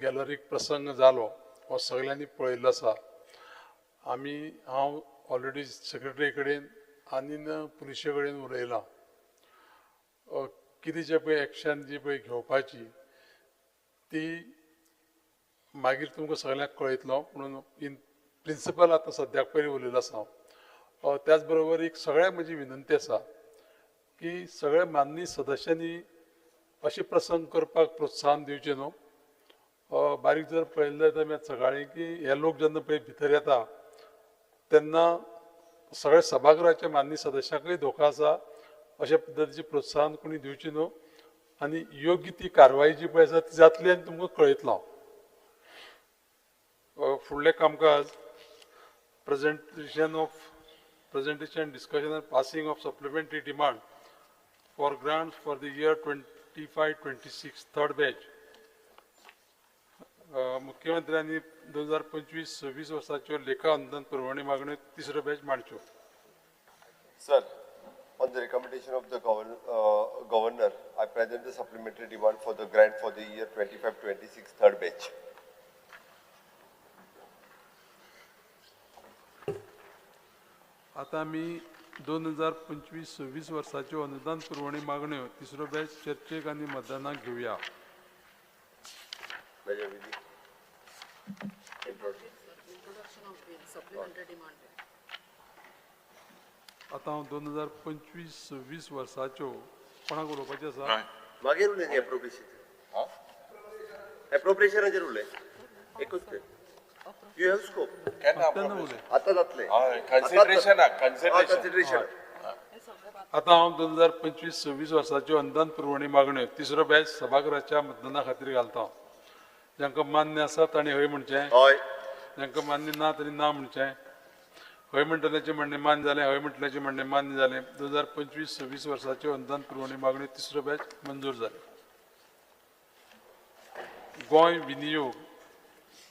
गॅलरीक प्रसंग जालो हो सगळ्यांनी पळयल्लो आसा. आमी हांव ऑलरेडी सेक्रेटरी कडेन आनी पुलिशे कडेन उलयलां. कितें जें पळय एक्शन जी पळय घेवपाची ती मागीर तुमकां सगळ्यांक कळयतलो, म्हणून इन प्रिंसिपल आतां सद्याक पयलीं उलयलो आसा हांव. त्याच बरोबर एक सगळ्यांक म्हजी विनंती आसा की सगळ्या माननीय सदस्यांनी अशे प्रसंग करपाक प्रोत्साहन दिवचें न्हू. बारीक जर पळयलें जाल्यार आमी सकाळीं की हे लोक जेन्ना पळय भितर येता तेन्ना सगळ्या सभागृहाच्या माननीय सदस्यांकूय धोका आसा. अशा पद्दतीचें प्रोत्साहन कोणी दिवचें न्हू आनी योग्य ती कारवाय जी पळय आसा ती जातली आनी तुमकां कळयतलो. फुडलें कामकाज presentation discussion and passing of supplementary demand for grants for the year 25-26 third batch. मुख्यमंत्र्यांनी 2025-26 वर्साच्यो लेखा अनुदान पुरवणी मागण्यो तिसरो batch मांडच्यो. Sir, on the recommendation of the governor, I present the supplementary demand for the grant for the year 25-26 third batch. आतां आमी 2025-26 वर्साच्यो अनुदान पुरवणी मागण्यो तिसरो बॅच चर्चेक आनी मतदानाक घेवया. आतां हांव 2025-26 वर्साच्यो कोणाक उलोवपाचें आसा? मागीर उलय एप्रोप्रिएशन, एप्रोप्रिएशनाचेर उलय एकूच ते. You have scope. तेन्ना उलय. आतां जातलें. कन्सिडरेशन. आतां हांव 2025-26 वर्साच्यो अनुदान पुरवणी मागण्यो तिसरो बॅच सभागृहाच्या मतदाना खातीर घालता. जांकां मान्य आसा तांणी हय म्हणचें, हय. जांकां मान्य ना तांणी ना म्हणचें. हय म्हणटल्याचें म्हणणें मान्य जालें, हय म्हणटल्याचें म्हणणें मान्य जालें. 2025-26 वर्साच्यो अनुदान पुरवणी मागण्यो तिसरो बॅच मंजूर जाले. गोंय विनियोग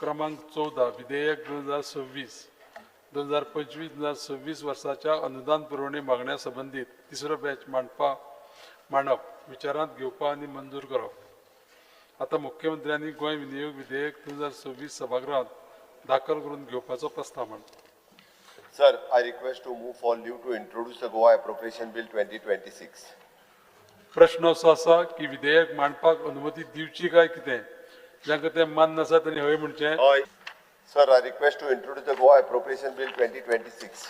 क्रमांक 14 विधेयक 2026 2025-2026 वर्साच्या अनुदान पुरवणी मागण्या संबंदीत तिसरो बॅच मांडप विचारांत घेवपा आनी मंजूर करप. आतां मुख्यमंत्र्यांनी गोंय विनियोग विधेयक 2026 सभागृहांत दाखल करून घेवपाचो प्रस्ताव मांडला. Sir, I request to move for leave to introduce the Goa Appropriation Bill 2026. प्रश्न असो आसा की विधेयक मांडपाक अनुमती दिवची काय कितें? जांकां तें मान्य आसा तांणी हय म्हणचें. हय. Sir, I request to introduce the Goa Appropriation Bill 2026.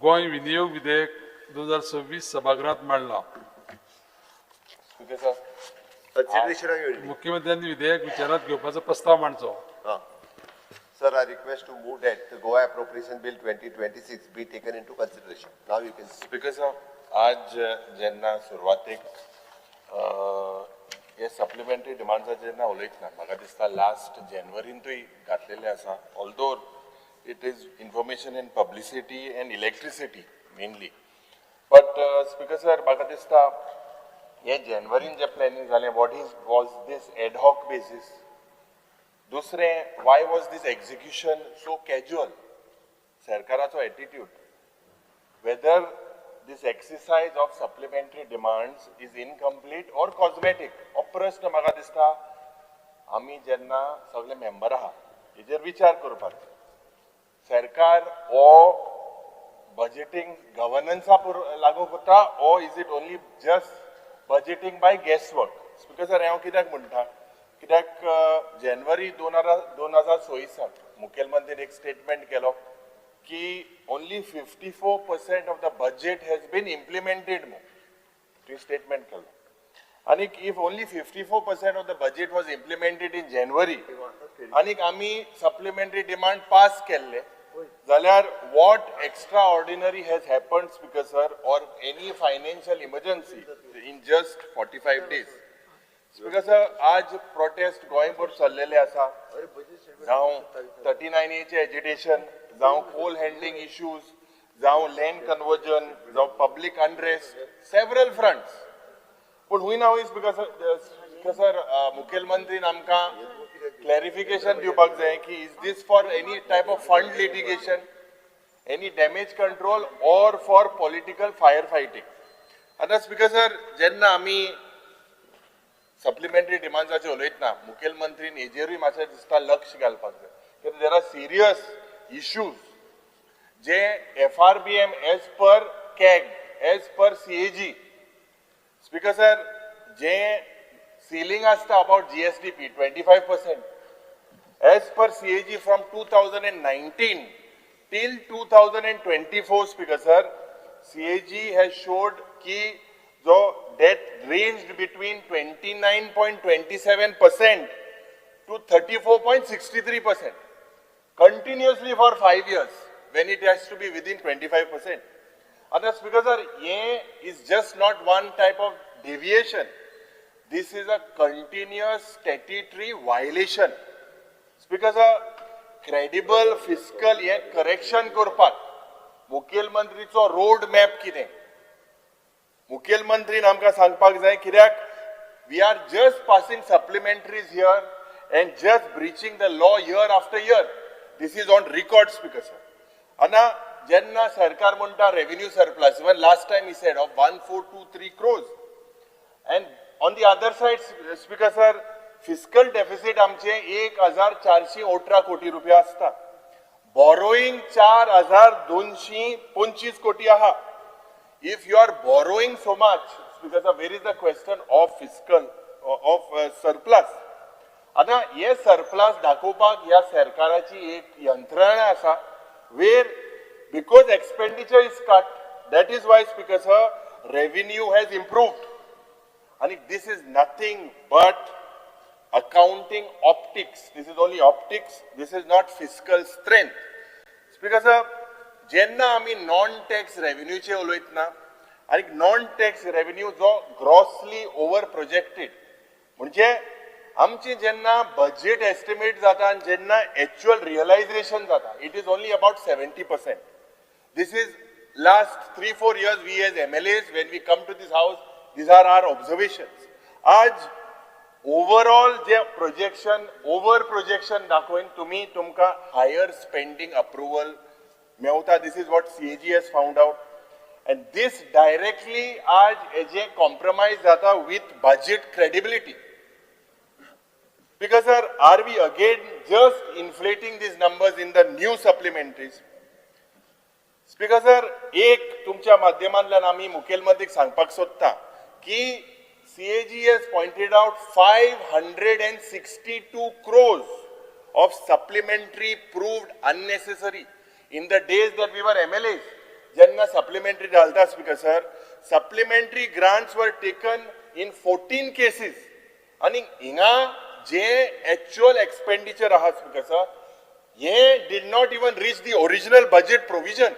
Goa विनियोग विधेयक 2026 सभागृहांत मांडला. मुख्यमंत्र्यांनी विधेयक विचारांत घेवपाचो प्रस्ताव मांडचो. Sir, I request to move that the Goa Appropriation Bill 2026 be taken into consideration. Now you can. Speaker sir, आज जेन्ना सुरवातेक हे सप्लिमेंटरी डिमांड्साचेर जेन्ना उलयतना म्हाका दिसता लास्ट जानेवारींतूय घातलेले आसा. Although it is information and publicity and electricity mainly, but speaker sir म्हाका दिसता हे जानेवारीन जे प्लॅनिंग जालें, what is was this ad hoc basis? दुसरें, why was this execution so casual? सरकाराचो attitude, whether this exercise of supplementary demands is incomplete or cosmetic, हो प्रश्न म्हाका दिसता आमी जेन्ना सगळे मेंबर आहा हेजेर विचार करपाक. सरकार हो बजेटींग गवर्नन्सा लागू करता or is it only just budgeting by guess work? Speaker sir, हांव कित्याक म्हणटा, कित्याक जानेवारी 2026 मुखेलमंत्रीन एक स्टेटमेंट केलो की only 54% of the budget has been implemented. मू तुवें स्टेटमेंट केलो. आनीक if only 54% of the budget was implemented in January आनीक आमी सप्लिमेंटरी डिमांड पास केल्ले जाल्यार what extraordinary has happened speaker sir, or any financial emergency in just 45 days? Speaker sir, आज protest गोंयभर चल्लेले आसा, जावं 39Aचे एजिटेशन, जावं कोल हँडलिंग इश्यूज, जावं लँड कन्वर्जन, जावं पब्लीक अनरेस्ट, सेवरल फ्रंट्स. पूण हुंय ना हुंय स्पीकर सर, मुखेलमंत्रीन आमकां क्लॅरिफिकेशन दिवपाक जाय की is this for any type of fund litigation, any damage control or for political fire fighting? आतां स्पीकर सर, जेन्ना आमी सप्लिमेंटरी डिमांड्साचेर उलयतना मुखेलमंत्रीन हेजेरूय मातशें दिसता लक्ष घालपाक जाय, कित्याक there are serious issues J FRBM as per CAG, as per CAG. Speaker sir, J ceiling आसता about GSDP 25%, as per CAG from 2019 till 2024, speaker sir, CAG has showed की जो debt ranged between 29.27% to 34.63% continuously for 5 years when it has to be within 25%. Other speaker sir, ये is just not one type of deviation. This is a continuous statutory violation. Speaker sir, credible fiscal हे correction करपाक मुखेलमंत्रीचो road map कितें, मुखेलमंत्रीन आमकां सांगपाक जाय, कित्याक we are just passing supplementaries here and just breaching the law year after year. This is on record, speaker sir. आनी जेन्ना सरकार म्हणटा revenue surplus, even last time he said of 1423 crores, and on the other side, speaker sir, fiscal deficit आमचे 1418 कोटी रुपया आसता, borrowing 4225 कोटी आहा. If you are borrowing so much, because where is the question of fiscal of surplus? आतां हे surplus दाखोवपाक ह्या सरकाराची एक यंत्रणा आसा, where because expenditure is cut, that is why, speaker sir, revenue has improved. आनी this is nothing but accounting optics. This is only optics. This is not fiscal strength. Speaker sir, जेन्ना आमी non tax रेव्हेन्यूचे उलयतना आनी non tax revenue जो grossly over projected, म्हणजे आमची जेन्ना budget estimate जाता आनी जेन्ना एक्च्युअल रियलायझेशन जाता, it is only about 70%. This is last 3-4 years we as MLAs when we come to this house, these are our observations. आज overall जे projection, over projection दाखोवन तुमी तुमकां हायर स्पेंडींग अप्रुवल मेवता. This is what CAG has found out, and this directly आज हेजे compromise जाता with budget credibility. Because sir, are we again just inflating these numbers in the new supplementaries? Speaker sir, एक तुमच्या माध्यमांतल्यान आमी मुखेलमंत्रीक सांगपाक सोदता की CAG has pointed out 562 crores of supplementary proved unnecessary. In the days that we were MLAs, जेन्ना supplementary घालता, speaker sir, supplementary grants were taken in 14 cases. आनी हिंगा जे actual expenditure आहा, speaker sir, हे did not even reach the original budget provision.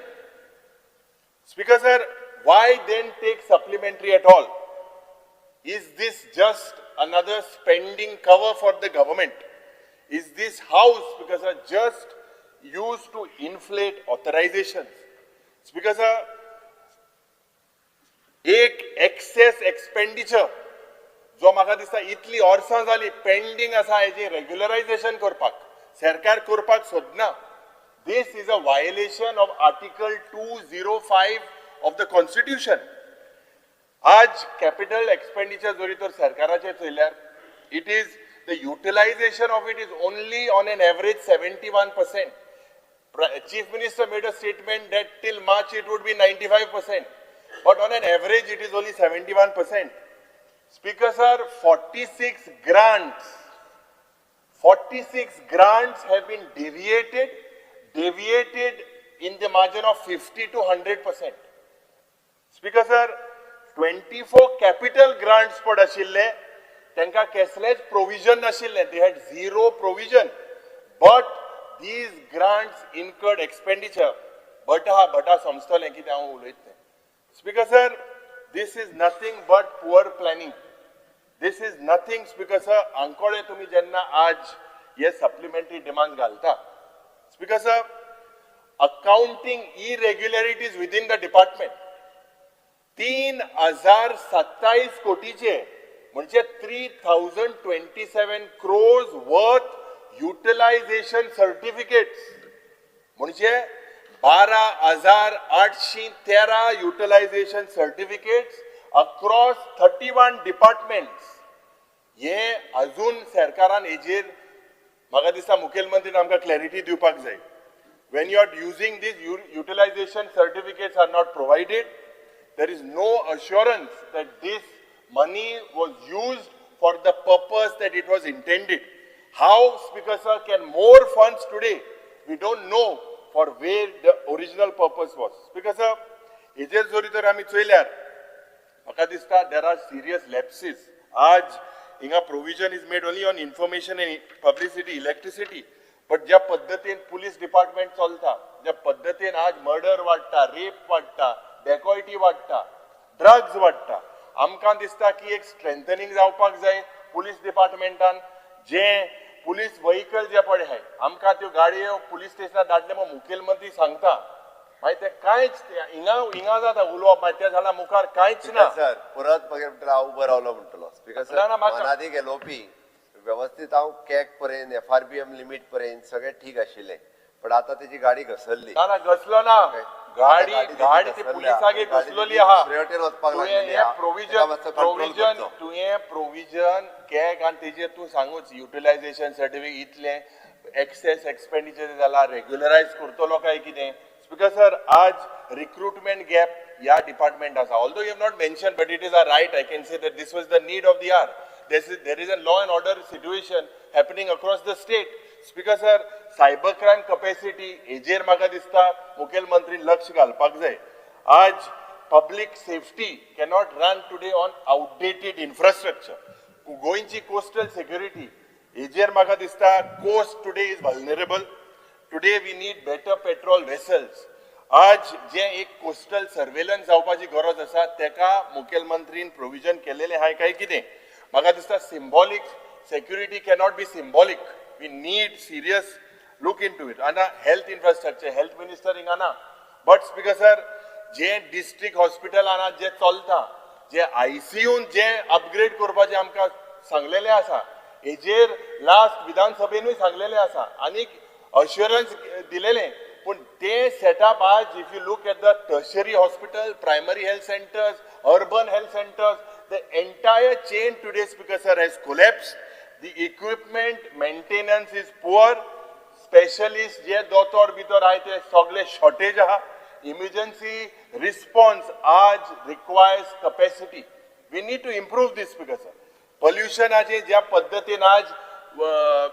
Speaker sir, why then take supplementary at all? Is this just another spending cover for the government? Is this house, because sir, just used to inflate authorizations? Because sir, एक excess expenditure जो म्हाका दिसता इतली वर्सां जाली pending आसा, हेजी regularisation करपाक सरकार करपाक सोदना. This is a violation of Article 205 of the Constitution. आज कॅपिटल एक्सपेंडिचर जरी तर सरकाराचें चोयल्यार, it is the utilization of it is only on an average 71%. Chief Minister made a statement that till March it would be 95%, but on an average it is only 71%. Speaker sir, 46 grants have been deviated in the margin of 50 to 100%. Speaker sir, 24 capital grants पड आशिल्ले, तांकां कसलेच provision नाशिल्लें. They had zero provision, but these grants incurred expenditure. But हा बटा समजतलें कितें हांव उलयता तें. Speaker sir, this is nothing but poor planning. This is nothing, speaker sir. आंकोडे तुमी जेन्ना आज हे सप्लिमेंटरी डिमांड घालता, speaker sir, accounting irregularities within the department, 3027 कोटीचे, म्हणजे 3027 crores worth utilization certificates, म्हणजे 12,813 utilization certificates across 31 departments. हे अजून सरकारान हेजेर म्हाका दिसता मुखेलमंत्रीन आमकां क्लॅरिटी दिवपाक जाय. When you are using this, utilization certificates are not provided. There is no assurance that this money was used for the purpose that it was intended. How, Speaker sir, can more funds today? We don't know for where the original purpose was. Speaker sir, हेजेर जरी तर आमी चोयल्यार म्हाका दिसता there are serious lapses. आज हिंगा provision is made only on information and publicity, electricity, but ज्या पद्दतीन पुलीस डिपार्टमेंट चलता, ज्या पद्दतीन आज मर्डर वाडटा, रेप वाडटा, डेकॉयटी वाडटा, ड्रग्स वाडटा, आमकां दिसता की एक स्ट्रेंथनिंग जावपाक जाय पुलीस डिपार्टमेंटान. जे पुलीस व्हयकल जे पळय आहाय, आमकां त्यो गाडयो पुलीस स्टेशनार धाडले म्हूण मुखेलमंत्री सांगता, मागीर ते कांयच हिंगा हिंगा जाता उलोवप, मागीर ते जाल्यार मुखार कांयच ना. सर परत मागीर म्हणटलो हांव उबो रावलो म्हणटलो. स्पीकर ना, सर, ना, म्हाका- मनादीक एलओपी वेवस्थीत हांव कॅग पर्यंत एफआरबीएम लिमीट पर्यंत सगळें ठीक आशिल्लें, पण आतां तेजी गाडी घसरली. ना ना, घसलो ना. गाडी गाडी ती पुलिसागेर घसलोली आहा. दुसरे वटेन वचपाक तुवें लागलेली हें आहा. प्रोविजन तेका मातसो control provision करचो. तुवें प्रोविजन कॅग आनी तेजेर तूं सांगूच युटिलायझेशन सर्टिफिकेट इतलें एक्सेस एक्सपेंडिचर जाला, रेग्युलरायज करतलो काय कितें? स्पीकर सर, आज रिक्रुटमेंट गॅप ह्या डिपार्टमेंट आसा. Although you have not mention, but it is a right, I can say that this was the need of the hour. There is a law and order situation happening across the state. Speaker sir, cyber crime capacity हेजेर म्हाका दिसता मुखेलमंत्री लक्ष घालपाक जाय. आज public safety cannot run today on outdated infrastructure. गोंयची coastal security हेजेर म्हाका दिसता coast today is vulnerable. Today we need better patrol vessels. आज जे एक कोस्टल सर्वेलन्स जावपाची गरज आसा, तेका मुखेलमंत्रीन प्रोविजन केलेलें आहाय काय कितें? म्हाका दिसता symbolic security cannot be symbolic. We need serious look into it. आनी हेल्थ इन्फ्रास्ट्रक्चर, हेल्थ मिनिस्टर हिंगा ना, but speaker sir, J district hospital हांगा जे चलता, जे आयसीयून जे अपग्रेड करपाचें आमकां सांगलेलें आसा, हेजेर लास्ट विधानसभेनूय सांगलेलें आसा आनी अश्युरन्स दिलेलें, पूण ते सेटअप आज if you look at the tertiary hospital, primary health centers, urban health centers, the entire chain today, Speaker sir, has collapse. The equipment maintenance is poor. Specialist जे दोतोर बितोर आहाय ते सगळे शॉर्टेज आहा. इमर्जन्सी रिस्पॉन्स आज requires capacity. We need to improve this, Speaker sir. पॉल्युशनाचे ज्या पद्दतीन आज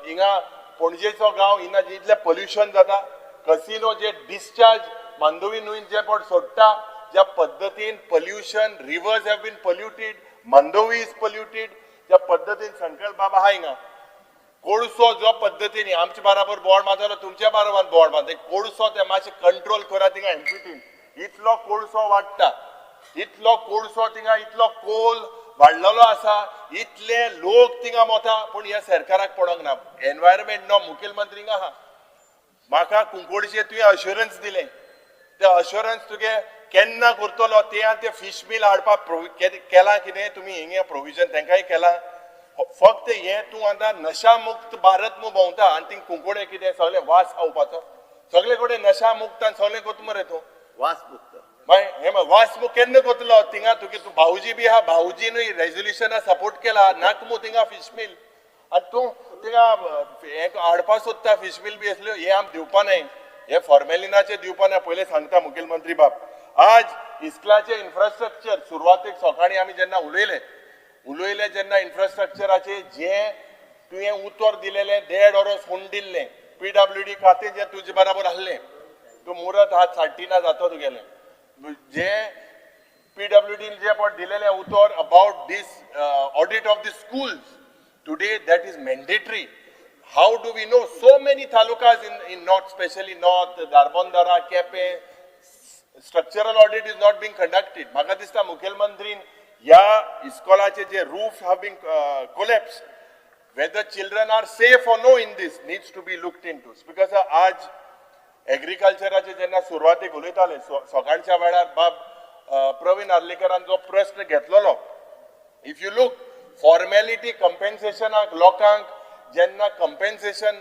हिंगा पणजेचो गांव हिंगा जितलें पॉल्युशन जाता, कसिनो जे डिस्चार्ज मांडोवी न्हंयन जे पण सोडटा, ज्या पद्दतीन pollution, rivers have been polluted, Mandovi is polluted, ज्या पद्दतीन संकल्प बाबा आहा हिंगा कोळसो जो पद्दतीन आमचे बराबर बोर्ड मारतालो, तुमच्या बरोबर बोर्ड मारता, कोळसो ते मातशें कंट्रोल करा. थिंगा एमपीटीन इतलो कोळसो वाडटा, इतलो कोळसो थिंगा, इतलो कोल वाडलेलो आसा, इतले लोक थिंगा मोता, पूण ह्या सरकाराक पडोंक ना. एनवायरमेंट नो मुखेलमंत्री हिंगा आहा. म्हाका कुंकोडचे तुवें अश्युरन्स दिलें, ते अश्युरन्स तुगे केन्ना करतलो ते? आनी ते फिश मिल हाडपाक केलां कितें तुमी? हिंगा प्रोविजन तेंकांय केलां? फक्त हें तूं आतां नशामुक्त भारत म्हूण भोंवता आनी थिंग कुंकोडे कितें सगळें वास खावपाचो, सगळे कडेन नशा मुक्त आनी सगळें करता मरे तूं. वास मुक्त. मागीर हे वास मुक्त केन्ना करतलो थिंगा? तुगे तूं भाऊजी बी आहा, भाऊजीनूय रेजोल्युशना सपोर्ट केला नाक मू थिंगा फिश मिल, आनी तूं थिंगा हें हाडपा सोदता फिश मिल बी आसल्यो. हें आम दिवपा न्हय, हे फॉर्मेलिनाचें दिवपा ना, पयलें सांगता मुखेलमंत्री बाब. आज इस्कलाचें इन्फ्रास्ट्रक्चर सुरवातेक सकाळीं आमी जेन्ना उलयले उलयले जेन्ना इन्फ्रास्ट्रक्चराचे जे तुवें उतर दिलेलें, देड वरस फोन दिल्लें, पीडब्ल्यूडी खातें जें तुजे बराबर आहलें, तूं मुरत हात साडटिना जाता तुगेलें, जे पीडब्ल्यूडीन जे पण दिलेलें उतर about this audit of the schools, today that is mandatory. How do we know so many talukas in north, specially north, Dharbandora, Quepem, structural audit is not being conducted? म्हाका दिसता मुखेलमंत्रीन ह्या इस्कॉलाचे जे roof have been collapse, whether children are safe or no in this needs to be looked into. Because आज एग्रीकल्चराचे जेन्ना सुरवातेक उलयताले सकाळच्या वेळार बाब प्रवीण आर्लेकरान जो प्रश्न घेतलेलो, if you look formality कंपेन्सेशनाक लोकांक जेन्ना कंपेन्सेशन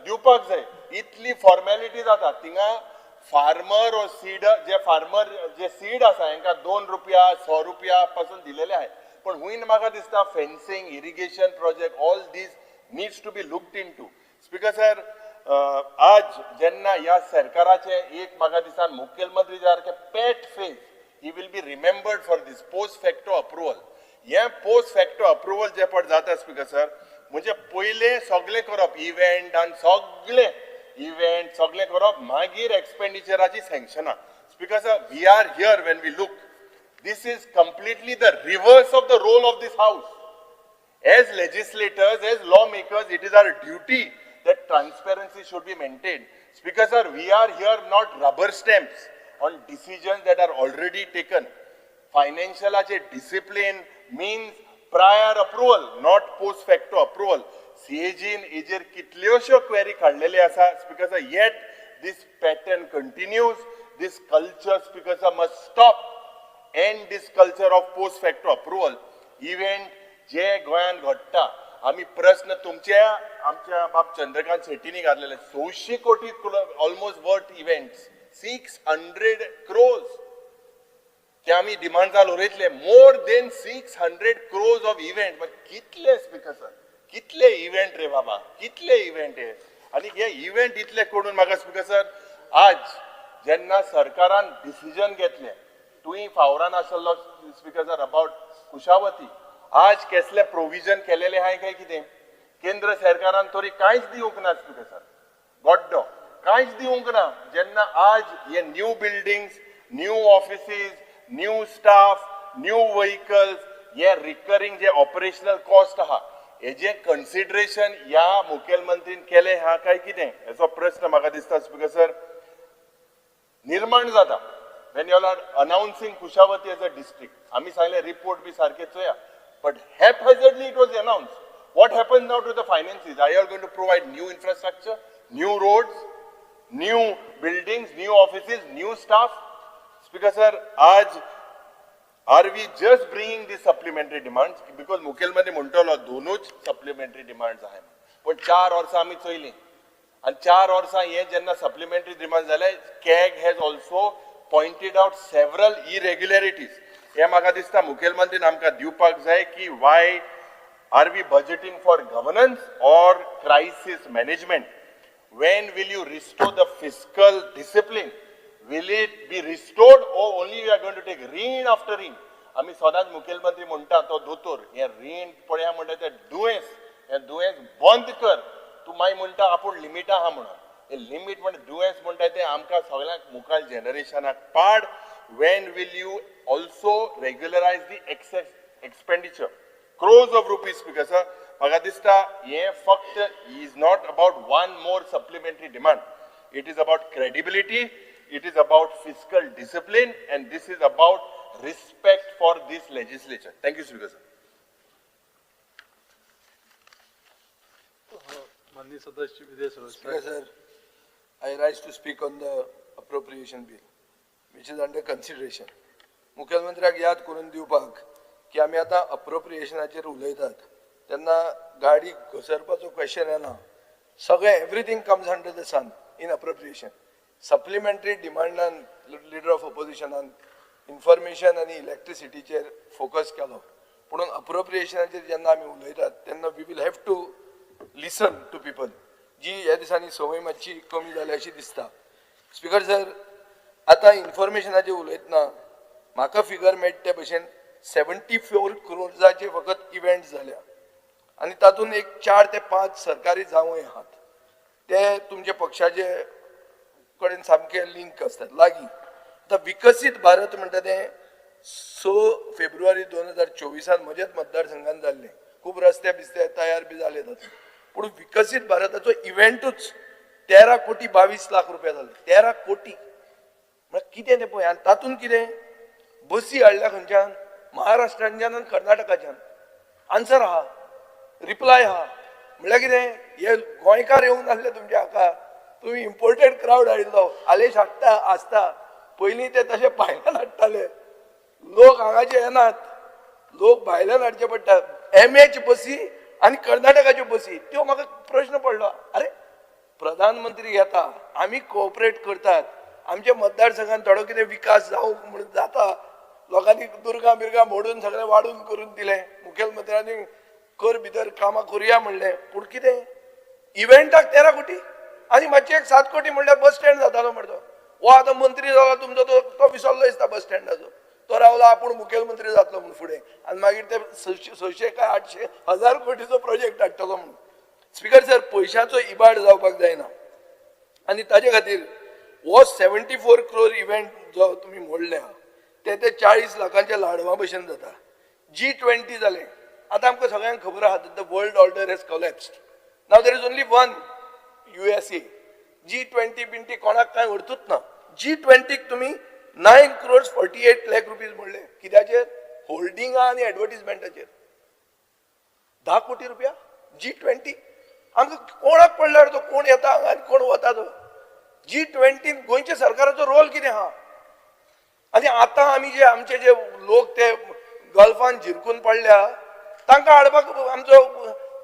दिवपाक जाय, इतली फॉर्मेलिटी जाता थिंगा. फार्मर ओ सीड जे फार्मर जे सीड आसा हेंकां 2 रुपया 100 रुपया पासून दिलेले आहाय. पण हुंयन म्हाका दिसता fencing, irrigation project, all these needs to be looked into. Speaker sir, आज जेन्ना ह्या सरकाराचे एक म्हाका दिसता मुखेलमंत्री सारके pet face, he will be remembered for this post facto approval. हे पोस्ट फॅक्टो अप्रुवल जे पट जाता स्पीकर सर, म्हणजे पयले सगळें करप, इव्हेंट आनी सगळें इव्हेंट सगळें करप, मागीर एक्सपेंडिचराची सँक्शनां. Speaker sir, we are here when we look, this is completely the reverse of the role of this house. As legislators, as lawmakers, it is our duty that transparency should be maintained. Speaker sir, we are here not rubber stamps on decisions that are already taken. Financial discipline means prior approval, not post facto approval. CAG in हेजेर कितल्योश्यो query काडलेले आसा. Speaker sir, yet this pattern continues. This culture, Speaker sir, must stop. End this culture of post facto approval. Event जे गोंयांत घडटा, आमी प्रस्न तुमच्या आमच्या बाब चंद्रकांत शेट्टीनी घातलेले, 100 कोटी ऑलमोस्ट वर्थ इव्हेंट्स, 600 क्रोज ते आमी डिमांडार उरयतले. More than 600 crores of event. कितले स्पीकर सर, कितले इव्हेंट रे बाबा, कितले इव्हेंट हे. आनी हे इव्हेंट इतले करून म्हाका स्पीकर सर, आज जेन्ना सरकारान डिसिजन घेतलें, तुवें फावरान आसलो स्पीकर सर अबाउट कुशावती, आज केसले प्रोविजन केलेले आहाय काय कितें, केंद्र सरकारान तरी कांयच दिवंक ना स्पीकर सर, गड्डो कांयच दिवंक ना. जेन्ना आज हे new buildings, new offices, new staff, new vehicles, हे रिकरिंग जे ऑपरेशनल कॉस्ट आहा, हेजें कन्सिडरेशन ह्या मुखेलमंत्रीन केलें आहा काय कितें, हेचो प्रस्न म्हाका दिसता स्पीकर सर निर्माण जाता. When you are announcing Kushavati as a district, आमी सांगलें रिपोर्ट बी सारके चोया, but haphazardly it was announced. What happens now to the finances? Are you all going to provide new infrastructure, new roads, new buildings, new offices, new staff? Speaker sir, आज are we just bringing these supplementary demands? Because मुखेलमंत्री म्हणटलो दोनूच supplementary demands आहाय, पण 4 वर्सां आमी चोयलीं आनी 4 वर्सां हे जेन्ना supplementary demands जाले, CAG has also pointed out several irregularities. हे म्हाका दिसता मुखेलमंत्रीन आमकां दिवपाक जाय की why are we budgeting for governance or crisis management? When will you restore the fiscal discipline? Will it be restored or only we are going to take rin after rin? आमी सदांच मुखेलमंत्री म्हणटा तो दोतोर, हें रीण पळया म्हणटा तें दुयेंस, हें दुयेंस बंद कर. तूं मागीर म्हणटा आपूण लिमिटा आहा म्हणून, हें लिमीट म्हणटा दुयेंस म्हणटा तें आमकां सगळ्यांक मुखार जनरेशनाक पाड. When will you also regularize the excess expenditure? Crores of rupees, Speaker sir. म्हाका दिसता हें फक्त is not about one more supplementary demand. It is about credibility, it is about fiscal discipline, and this is about respect for this legislature. Thank you, Speaker sir. माननीय सदस्य Vijay Speaker sir, I rise to speak on the appropriation bill, which is under consideration. मुखेलमंत्र्याक याद करून दिवपाक की आमी आतां अप्रोप्रिएशनाचेर उलयतात तेन्ना गाडी घसरपाचो क्वेश्चन येना. सगळें everything comes under the sun in appropriation. Supplementary डिमांडान leader of ऑपोजिशनान information आनी इलेक्ट्रिसिटीचेर फोकस केलो, पूण अप्रोप्रिएशनाचेर जेन्ना आमी उलयतात तेन्ना we will have to listen to people, जी ह्या दिसांनी संवय मातशी कमी जाल्या अशी दिसता. स्पीकर सर, आतां इन्फॉर्मेशनाचेर उलयतना म्हाका फिगर मेळटा ते भशेन 74 क्रोर्साचे फकत इव्हेंट जाल्या आनी तातूंत एक 4 ते 5 सरकारी जावंय आहात, ते तुमच्या पक्षाचे कडेन सामके लिंक आसतात लागीं. आतां विकसीत भारत म्हणटा तें 6 फेब्रुवारी 2024 म्हज्याच मतदारसंघान जाल्लें, खूब रस्ते बिस्ते तयार बी जाले तातूंत, पूण विकसीत भारताचो इव्हेंटूच 13 कोटी 22 लाख रुपया जाले. 13 कोटी म्हळ्यार कितें तें पळय. आनी तातूंत कितें बसी हाडल्या खंयच्यान, महाराष्ट्रांच्यान आनी कर्नाटकाच्यान. आन्सर आहा, रिप्लाय आहा. म्हणल्यार कितें, हे गोंयकार येवंक नासले तुमच्या हाका, तुमी इम्पोर्टेड क्रावड हाडिल्लो. आलेश हाडटा आसता, पयलीं ते तशे भायल्यान हाडटाले, लोक हांगाचे येनात, लोक भायल्यान हाडचे पडटा. एमएच बसी आनी कर्नाटकाच्यो बसी, त्यो म्हाका प्रश्न पडलो, अरे प्रधानमंत्री येता, आमी कोऑपरेट करतात, आमच्या मतदारसंघात थोडो कितें विकास जावंक म्हणून जाता, लोकांनी दुर्गां बिर्गां मोडून सगळें वाडून करून दिलें. मुखेलमंत्र्यांनी कर भितर कामां करुया म्हणलें, पूण कितें इव्हेंटाक 13 कोटी आनी मातशें एक 7 कोटी म्हणल्यार बस स्टँड जातालो मरे तो. हो आतां मंत्री जाला तुमचो तो विसरलो दिसता बस स्टँडाचो. तो रावला आपूण मुखेलमंत्री जातलो म्हूण फुडें आनी मागीर ते 600 काय 800 हजार कोटीचो प्रोजेक्ट हाडटलो म्हणून. स्पिकर सर, पयशांचो इबाड जावपाक जायना आनी ताजे खातीर हो 74 क्रोर इव्हेंट जो तुमी मोडल्या ते 40 लाखांच्या लाडवा भशेन जाता. G20 जालें, आतां आमकां सगळ्यांक खबर आहा the world order has collapsed. Now there is only one USA. G20 बिंटी कोणाक कांय अर्थूच ना. G20 तुमी 9 crores 48 lakh rupees मोडले. कित्याचेर? होल्डिंगा आनी एडवर्टीजमेंटाचेर. 10 कोटी रुपया G20. आमकां कोणाक पडल्यार तो कोण येता हांगा आनी कोण वता तो. G20 गोंयच्या सरकाराचो रोल कितें आहा? आनी आतां आमी जे आमचे जे लोक ते गल्फान झिरकून पडल्या तांकां हाडपाक आमचो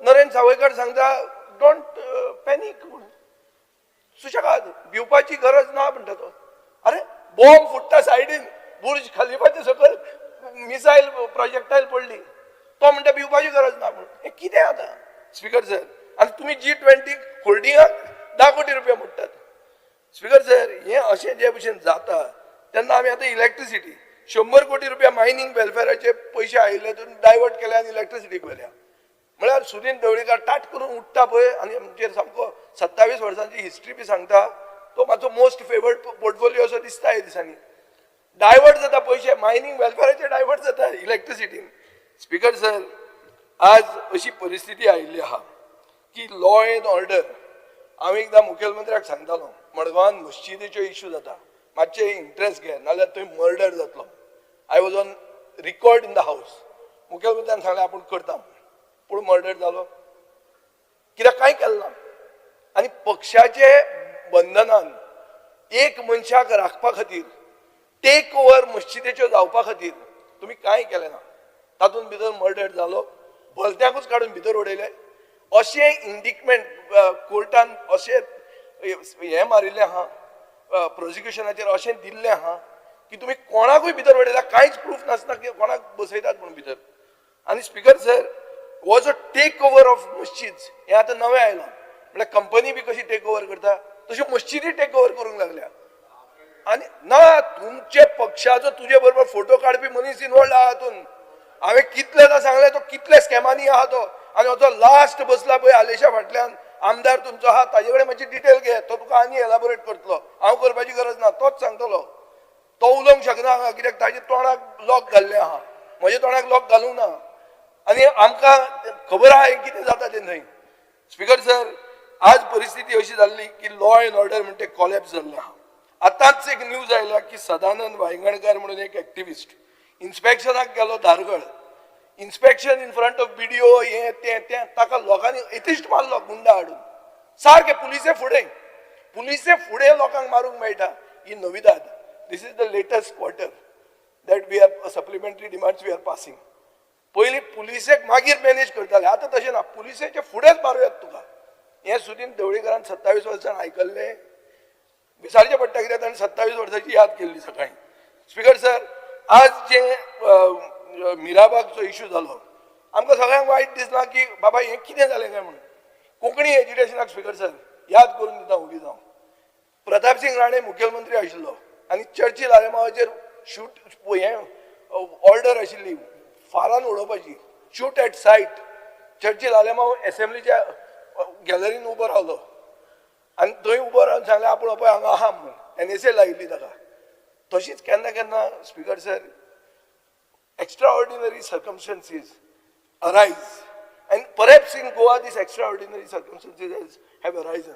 नरेंद्र सावयकर सांगता don't panic म्हणून, सुशेगाद भिवपाची गरज ना म्हणटा तो. अरे बॉम्ब फुट्टा सायडीन, बुर्ज खलिफाचे सकयल मिसायल प्रोजेक्टायल पडली, तो म्हणटा भिवपाची गरज ना म्हणून. हें कितें आतां स्पिकर सर? आनी तुमी G20 होल्डिंगाक 10 कोटी रुपया मोडटात. स्पिकर सर, हें अशें जे भशेन जाता तेन्ना आमी आतां इलेक्ट्रिसिटी 100 कोटी रुपया मायनींग वेलफेराचे पयशे आयिल्ले तितून डायवर्ट केले आनी इलेक्ट्रिसिटीक व्हेल्या. म्हळ्यार सुदीन ढवळीकार ताट करून उठ्ठा पळय आनी आमचेर सामको 27 वर्सांची हिस्ट्री बी सांगता. तो मातसो मोस्ट फेवर्ड पोर्टफोलियो असो दिसता ह्या दिसांनी. डायवर्ट जाता पयशे मायनींग वेलफेराचे, डायवर्ट जाता इलेक्ट्रिसिटीन. स्पिकर सर, आज अशी परिस्थिती आयिल्ली आहा की लॉ एंड ऑर्डर. हांव एकदां मुखेलमंत्र्याक सांगतालो मडगांवान मस्जिदीच्यो इश्यू जाता, मातशें इंट्रस्ट घे नाल्यार थंय मर्डर जातलो. I was on record in the house. मुखेलमंत्र्यान सांगलें आपूण करता, पूण मर्डर जालो कित्याक कांय केलें ना. आनी पक्षाचे बंधनान एक मनशाक राखपा खातीर टेक ओवर मस्जिदीच्यो जावपा खातीर तुमी कांय केलें ना. तातूंत भितर मर्डर जालो, भलत्याकूच काडून भितर उडयले. अशें इंडिकमेंट कोर्टान अशें हें मारिल्लें आहा, प्रोसिक्युशनाचेर अशें दिल्लें आहा की तुमी कोणाकूय भितर उडयला, कांयच प्रूफ नासता की कोणाक बसयतात म्हणून भितर. आनी स्पिकर सर, हो जो टेक ओवर ऑफ मस्जिद हें आतां नवें आयलां. म्हळ्यार कंपनी बी कशी टेक ओवर करता तशी मस्जिदी टेक ओवर करूंक लागल्या. आनी ना तुमचे पक्षाचो तुजे बरोबर फोटो काडपी मनीस इनवॉल्ड आहा हातून. हांवें कितलेदां सांगलें तो कितले स्कॅमांनी आहा तो. आनी हो जो लास्ट बसला पळय आलेशा फाटल्यान आमदार तुमचो आहा, ताजे कडेन मातशी डिटेल घे, तो तुका आनी एलाबोरेट करतलो. हांव करपाची गरज ना, तोच सांगतलो. तो उलोवंक शकना हांगा कित्याक ताजे तोंडाक लॉक घाल्लें आहा, म्हज्या तोंडाक लॉक घालूंक ना. आनी आमकां खबर आहा हें कितें जाता तें न्हय. स्पिकर सर, आज परिस्थिती अशी जाल्ली की लॉ एंड ऑर्डर म्हणटे कॉलॅप्स जाल्लें आहा. आतांच एक न्यूज आयल्या की सदानंद वायंगणकार म्हणून एक एक्टिविस्ट इन्स्पेक्शनाक गेलो Dhargal, inspection in front of BDO हें तें तें, ताका लोकांनी एथिस्ट मारलो गुंडा हाडून. सारकें पुलिसे फुडें, पुलिसे फुडें लोकांक मारूंक मेळटा ही नविदाद. This is the latest quarter that we are supplementary demands we are passing. पयलीं पुलिसेक मागीर मॅनेज करताले, आतां तशें ना, पुलिसेचे फुडेंच मारुयात तुका. हें सुदीन ढवळीकारान 27 वर्सां आयकल्लें विचारचें पडटा कित्याक ताणें 27 वर्सांची याद केल्ली सकाळीं. स्पिकर सर, आज जे मिराबागचो इशू जालो आमकां सगळ्यांक वायट दिसलां की बाबा हें कितें जालें काय म्हणून. कोंकणी एज्युकेशनाक स्पिकर सर याद करून दिता ओगी जावं. प्रतापसिंग राणे मुखेलमंत्री आशिल्लो आनी चर्चिल आलेमावाचेर शूट हें ऑर्डर आशिल्ली फारान उडोवपाची, shoot at sight. Churchill Alemao एसेंब्लीच्या गॅलरीन उबो रावलो आनी थंय उबो रावन सांगलें आपूण पळय हांगा आहा म्हणून. NSA लायिल्ली ताका. तशीच केन्ना केन्ना speaker sir extraordinary circumstances arise, and perhaps in Goa these extraordinary circumstances have arisen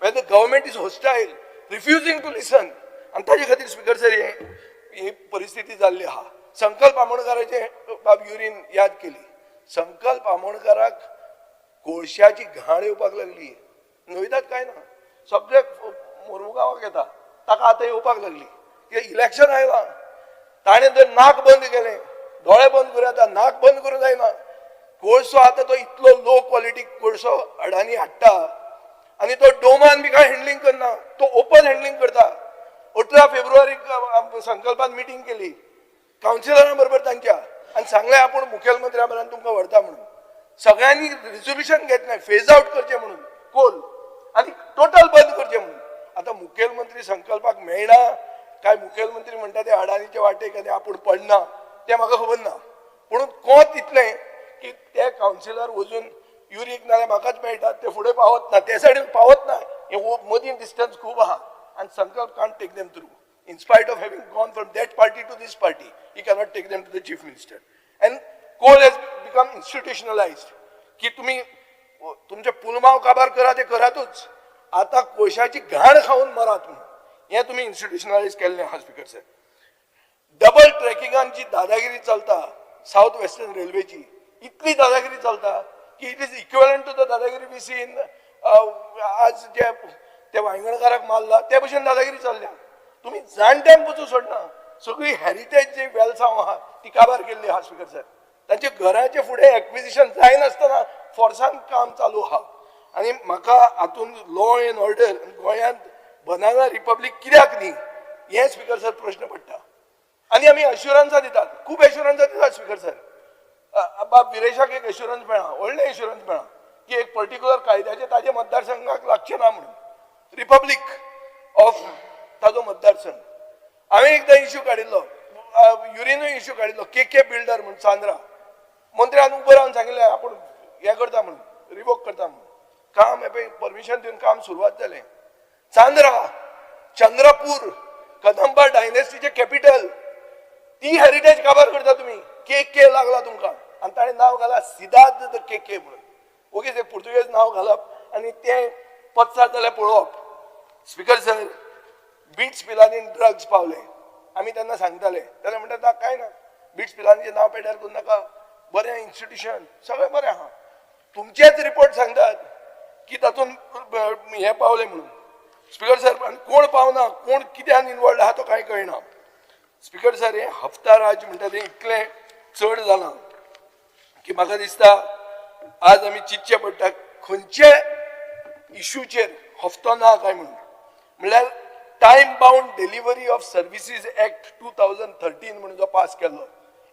when the government is hostile, refusing to listen. आनी ताजे खातीर स्पिकर सर ही परिस्थिती जाल्ली आहा. संकल्प आमोणकाराचे बाब युरीन याद केली. संकल्प आमोणकाराक कोळशाची घाण येवपाक लागली. नविदाद काय ना, सगळे मोरमुगांवाक येता, ताका आतां येवपाक लागली. कित्याक इलेक्शन आयलां, ताणें जर नाक बंद केलें, दोळे बंद करूं येता, नाक बंद करूं जायना. कोळसो आतां तो इतलो लो क्वॉलिटी कोळसो अडानी हाडटा आनी तो डोमान बी कांय हँडलिंग करना, तो ओपन हँडलिंग करता. 18 फेब्रुवारीक संकल्पान मिटींग केली. कावन्सिलरां बरोबर तांच्या आनी सांगलें आपूण मुखेलमंत्र्या बरोबर तुमकां व्हरता म्हणून. सगळ्यांनी रिजोल्युशन घेतलें फेज आउट करचें म्हणून कोल आनी टोटल बंद करचें म्हणून. आतां मुखेलमंत्री संकल्पाक मेळना काय मुखेलमंत्री म्हणटा ते अडानीचे वाटेक आनी आपूण पडना तें म्हाका खबर ना. पूण कोत इतलें की ते कावन्सिलर वचून युरीक नाल्यार म्हाकाच मेळटात, ते फुडें पावत ना, ते सायडीन पावत ना, हें मदीं डिस्टन्स खूब आहा आनी Sankalp can't take them through. In spite of having gone from that party to this party, he cannot take them to the chief minister. And coal has become institutionalized. की तुम्ही तुमचे पुलमाव काबार करा ते करातूच, आता कोळशाची घाण खावन मरात म्हणून हें तुमी इन्स्टिट्युशनलायज केल्लें आहा स्पीकर साहेब. डबल ट्रॅकिंगान जी दादागिरी चलता सावथ वेस्टर्न रेल्वेची, इतली दादागिरी चलता की it is equivalent to the dadagiri we see in आज जे ते वांयगणकाराक मारला ते भशेन दादागिरी चल्ल्या. तुमी जाणट्यांक पसून सोडना, सगळी हॅरिटेज जी वेलसांव आहा ती काबार केल्ली आहा स्पीकर साहेब. तांच्या घराचे फुडें एक्विजिशन जायनासतना फोर्सान काम चालू आहा. आनी म्हाका हातून लॉ एंड ऑर्डर गोंयांत बनाना रिपब्लीक कित्याक न्ही हें स्पीकर सर प्रश्न पडटा. आनी आमी एश्युरन्सां दितात, खूब एश्युरन्सां दितात स्पीकर सर. बाब विरेशाक एक एश्युरन्स मेळ्ळा, व्हडलें एश्युरन्स मेळ्ळा की एक पर्टिक्युलर कायद्याचें ताजे मतदारसंघाक लागचें ना म्हणून, रिपब्लीक ऑफ ताजो मतदारसंघ. हांवें एकदां इश्यू काडिल्लो, युरिनूय इश्यू काडिल्लो, के के बिल्डर म्हूण चांद्रा मंत्र्यान उबो रावन सांगिल्लें आपूण हें करता म्हणून, रिवोक करता म्हणून. काम हें पळय परमिशन दिवन काम सुरवात जालें. चांद्रा, चंद्रपूर, कदंबा डायनेस्टीचें कॅपिटल, ती हॅरिटेज काबार करता तुमी. के के लागला तुमकां आनी ताणें नांव घाला सिदाद the के के म्हणून. ओगीच एक पुर्तुगेज नांव घालप आनी तें पत्सार जाल्यार पळोवप. स्पीकर सर, बिट्स पिलानीन ड्रग्स पावले, आमी तेन्ना सांगताले, तेन्ना म्हणटा कांय ना, बिट्स पिलानीचें नांव पेड्यार करूं नाका, बरें इन्स्टिट्युशन सगळें बरें आहा. तुमचेच रिपोर्ट सांगतात की तातूंत हें पावलें म्हणून. स्पीकर सर, आनी कोण पावना, कोण कित्यान इनवॉल्ड आहा तो कांय कळना. स्पीकर सर, हें हप्ता राज म्हणटा तें इतलें चड जालां की म्हाका दिसता आज आमी चिंतचें पडटा खंयचे इशूचेर हप्तो ना काय म्हणून. म्हणल्यार time bound delivery of services act 2013 म्हणून जो पास केल्लो,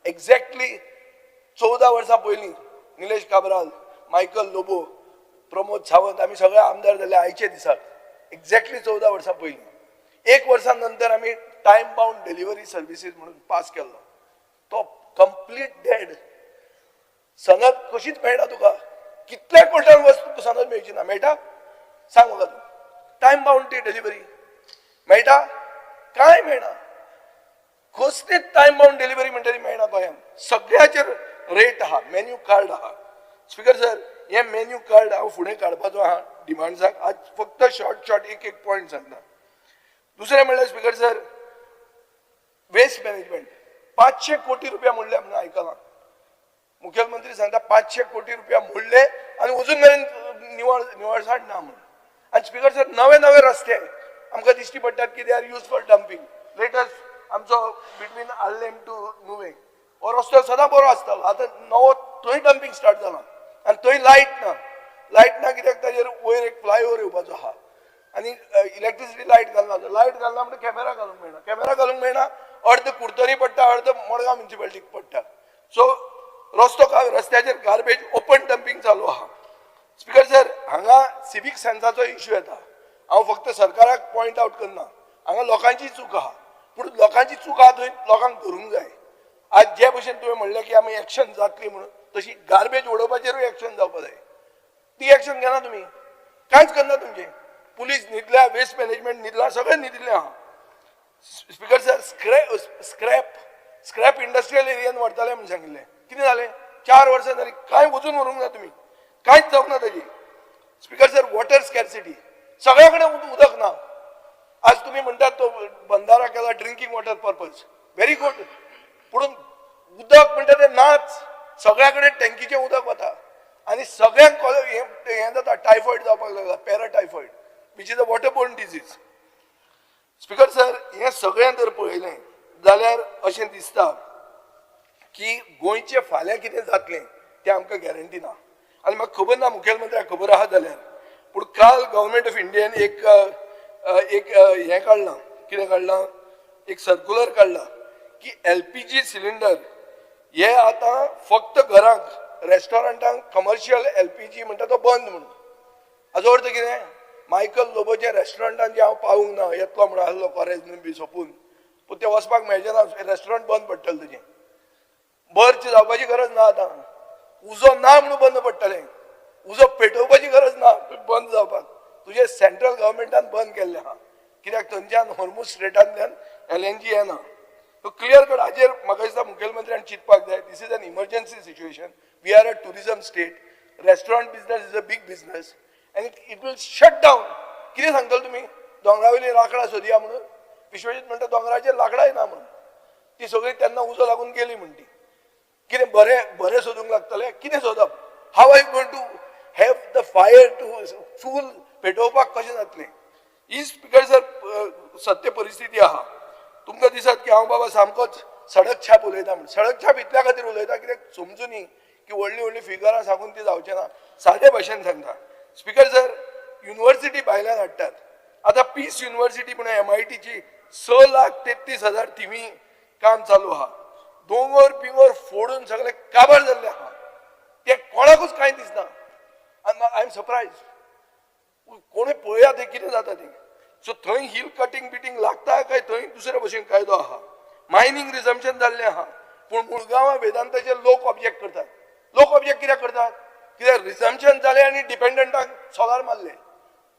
एक्झॅक्टली 14 वर्सां पयलीं निलेश काब्राल, मायकल लोबो, प्रमोद सावंत आमी सगळे आमदार जाले आयचे दिसाक, एक्झॅक्टली 14 वर्सां पयलीं. एक वर्सा नंतर आमी टायम बाउंड डिलिव्हरी सर्विसीस म्हणून पास केल्लो, तो कंप्लीट डेड. सनद कशीच मेळटा तुका, कितल्या कोर्टान वच तुका सनद मेळची ना. मेळटा सांग म्हाका तूं, टायम बाउंड ती डिलिव्हरी मेळटा काय मेळना? कसलीच टायम बाउंड डिलिव्हरी म्हणटा ती मेळना गोंयांत. सगळ्याचेर रेट आहा, मेन्यू कार्ड आहा. स्पीकर सर, हें मेन्यू कार्ड हांव फुडें काडपाचो आहा डिमांड्साक, आज फक्त शॉर्ट शॉर्ट एक एक पॉयंट सांगता. दुसरें म्हणल्यार स्पीकर सर, वेस्ट मॅनेजमेंट 500 कोटी रुपया म्हणले म्हणून आयकलां. मुखेलमंत्री सांगता 500 कोटी रुपया म्हणले आनी अजून मेरेन निवळसाण ना म्हणून. आनी स्पीकर सर, नवे नवे रस्ते आमकां दिश्टी पडटात की they are use for dumping. Latest आमचो बिटवीन आर्लेम टू नुवे हो रस्तो सदां बरो आसतालो, आतां नवो थंय डंपींग स्टार्ट जाला आनी थंय लायट ना. लायट ना कित्याक ताजेर वयर एक फ्लायओवर येवपाचो आहा आनी इलेक्ट्रिसिटी लायट घालना. लायट घालना म्हणटा कॅमेरा घालूंक मेळना, कॅमेरा घालूंक मेळना, अर्द कुडतरी पडटा, अर्द मडगांव म्युनिसिपालिटीक पडटा. सो रस्तो रस्त्याचेर गार्बेज ओपन डंपींग चालू आहा. स्पीकर सर, हांगा सिवीक सेन्साचो इश्यू येता. हांव फक्त सरकाराक पॉयंट आउट करना, हांगा लोकांची चूक आहा, पूण लोकांची चूक आहा थंय लोकांक धरूंक जाय. आज जे भशेन तुवें म्हणलें की आमी एक्शन जातली म्हणून, तशी गार्बेज उडोवपाचेरूय एक्शन जावपा जाय. ती एक्शन घेना तुमी, कांयच करना. तुमचें पुलीस न्हिदल्या, वेस्ट मॅनेजमेंट न्हिदला, सगळें न्हिदिल्लें आहा. Speaker sir, scrap industrial एरियान व्हरताले म्हणून सांगिल्लें, कितें जालें? 4 वर्सां जालीं, कांय वचून व्हरूंक ना तुमी, कांयच जावंक ना ताजी. स्पीकर सर, वॉटर स्कॅर्सिटी, सगळ्या कडेन उदक ना. आज तुमी म्हणटात तो बंदारा केला drinking water purpose, very good, पूण उदक म्हणटा तें नाच. सगळ्या कडेन टँकीचें उदक वता आनी सगळ्यांक हें जाता, टायफॉयड जावपाक लागला, paratyphoid which is a water borne disease. Speaker sir, हें सगळें जर पळयलें जाल्यार अशें दिसता की गोंयचें फाल्यां कितें जातलें तें आमकां गॅरंटी ना. आनी म्हाका खबर ना मुखेलमंत्र्याक खबर आहा जाल्यार, पूण काल गव्हर्मेंट ऑफ इंडियन एक एक हें काडलां, कितें काडलां, एक सर्कुलर काडलां की एलपीजी सिलिंडर हे आतां फक्त घरांक, रेस्टॉरंटांक कमर्शियल एलपीजी म्हणटा तो बंद म्हणून. हाजो अर्थ कितें? मायकल लोबोच्या रेस्टॉरंटान जे हांव पावूंक ना, येतलो म्हणून आसलो कॉरेज बी सोंपून, पूण ते वचपाक मेळचें ना, रेस्टॉरंट बंद पडटलें तुजें. बर्च जावपाची गरज ना, आतां उजो ना म्हणून बंद पडटलें. उजो पेटोवपाची गरज ना बंद जावपाक. तुजें सेंट्रल गव्हर्मेंटान बंद केल्लें आहा, कित्याक थंयच्यान होर्मुज स्ट्रेटांतल्यान एलएनजी येना. सो क्लियर कट हाजेर म्हाका दिसता मुखेलमंत्र्यान चिंतपाक जाय. This is an emergency situation. We are a tourism state. Restaurant business is a big business and it will shut down. कितें सांगतले तुमी? दोंगरा वयलीं लांकडां सोदया म्हणून? विश्वजीत म्हणटा दोंगराचेर लांकडांय ना म्हणून, ती सगळीं तेन्ना उजो लागून गेली म्हणटी. कितें बरें बरें सोदूंक लागतलें? कितें सोदप? How I going to have the fire to चूल पेटोवपाक कशें जातलें? ही, स्पिकर सर, सत्य परिस्थिती आहा. तुमकां दिसत की हांव बाबा सामकोच सडक छाप उलयता म्हण. सडक छाप इतल्या खातीर उलयता, कित्याक समजुनी की व्हडलीं व्हडलीं फिगरां सांगून ती जावचें ना. सादे भाशेन सांगता, स्पिकर सर, युनिवर्सिटी भायल्यान हाडटात. आतां पीस युनिवर्सिटी म्हणून एमआयटीची 6,33,000 थिवी काम चालू आहा. दोंगर बिंगर फोडून सगळे काबार जाल्ले आहा. ते कोणाकूच कांय दिसना. I am surprise. कोणूय पळया तें कितें जाता तें. सो थंय हिल कटिंग बिटींग लागता काय थंय दुसरे भशेन कायदो आहा? मायनींग रिजम्पशन जाल्लें आहा, पूण मुळगांवां वेदांताचे लोक ऑब्जेक्ट करतात. लोक ऑब्जेक्ट कित्याक करतात? कित्याक रिजम्पशन जालें आनी डिपेंडंटाक सोलार मारले.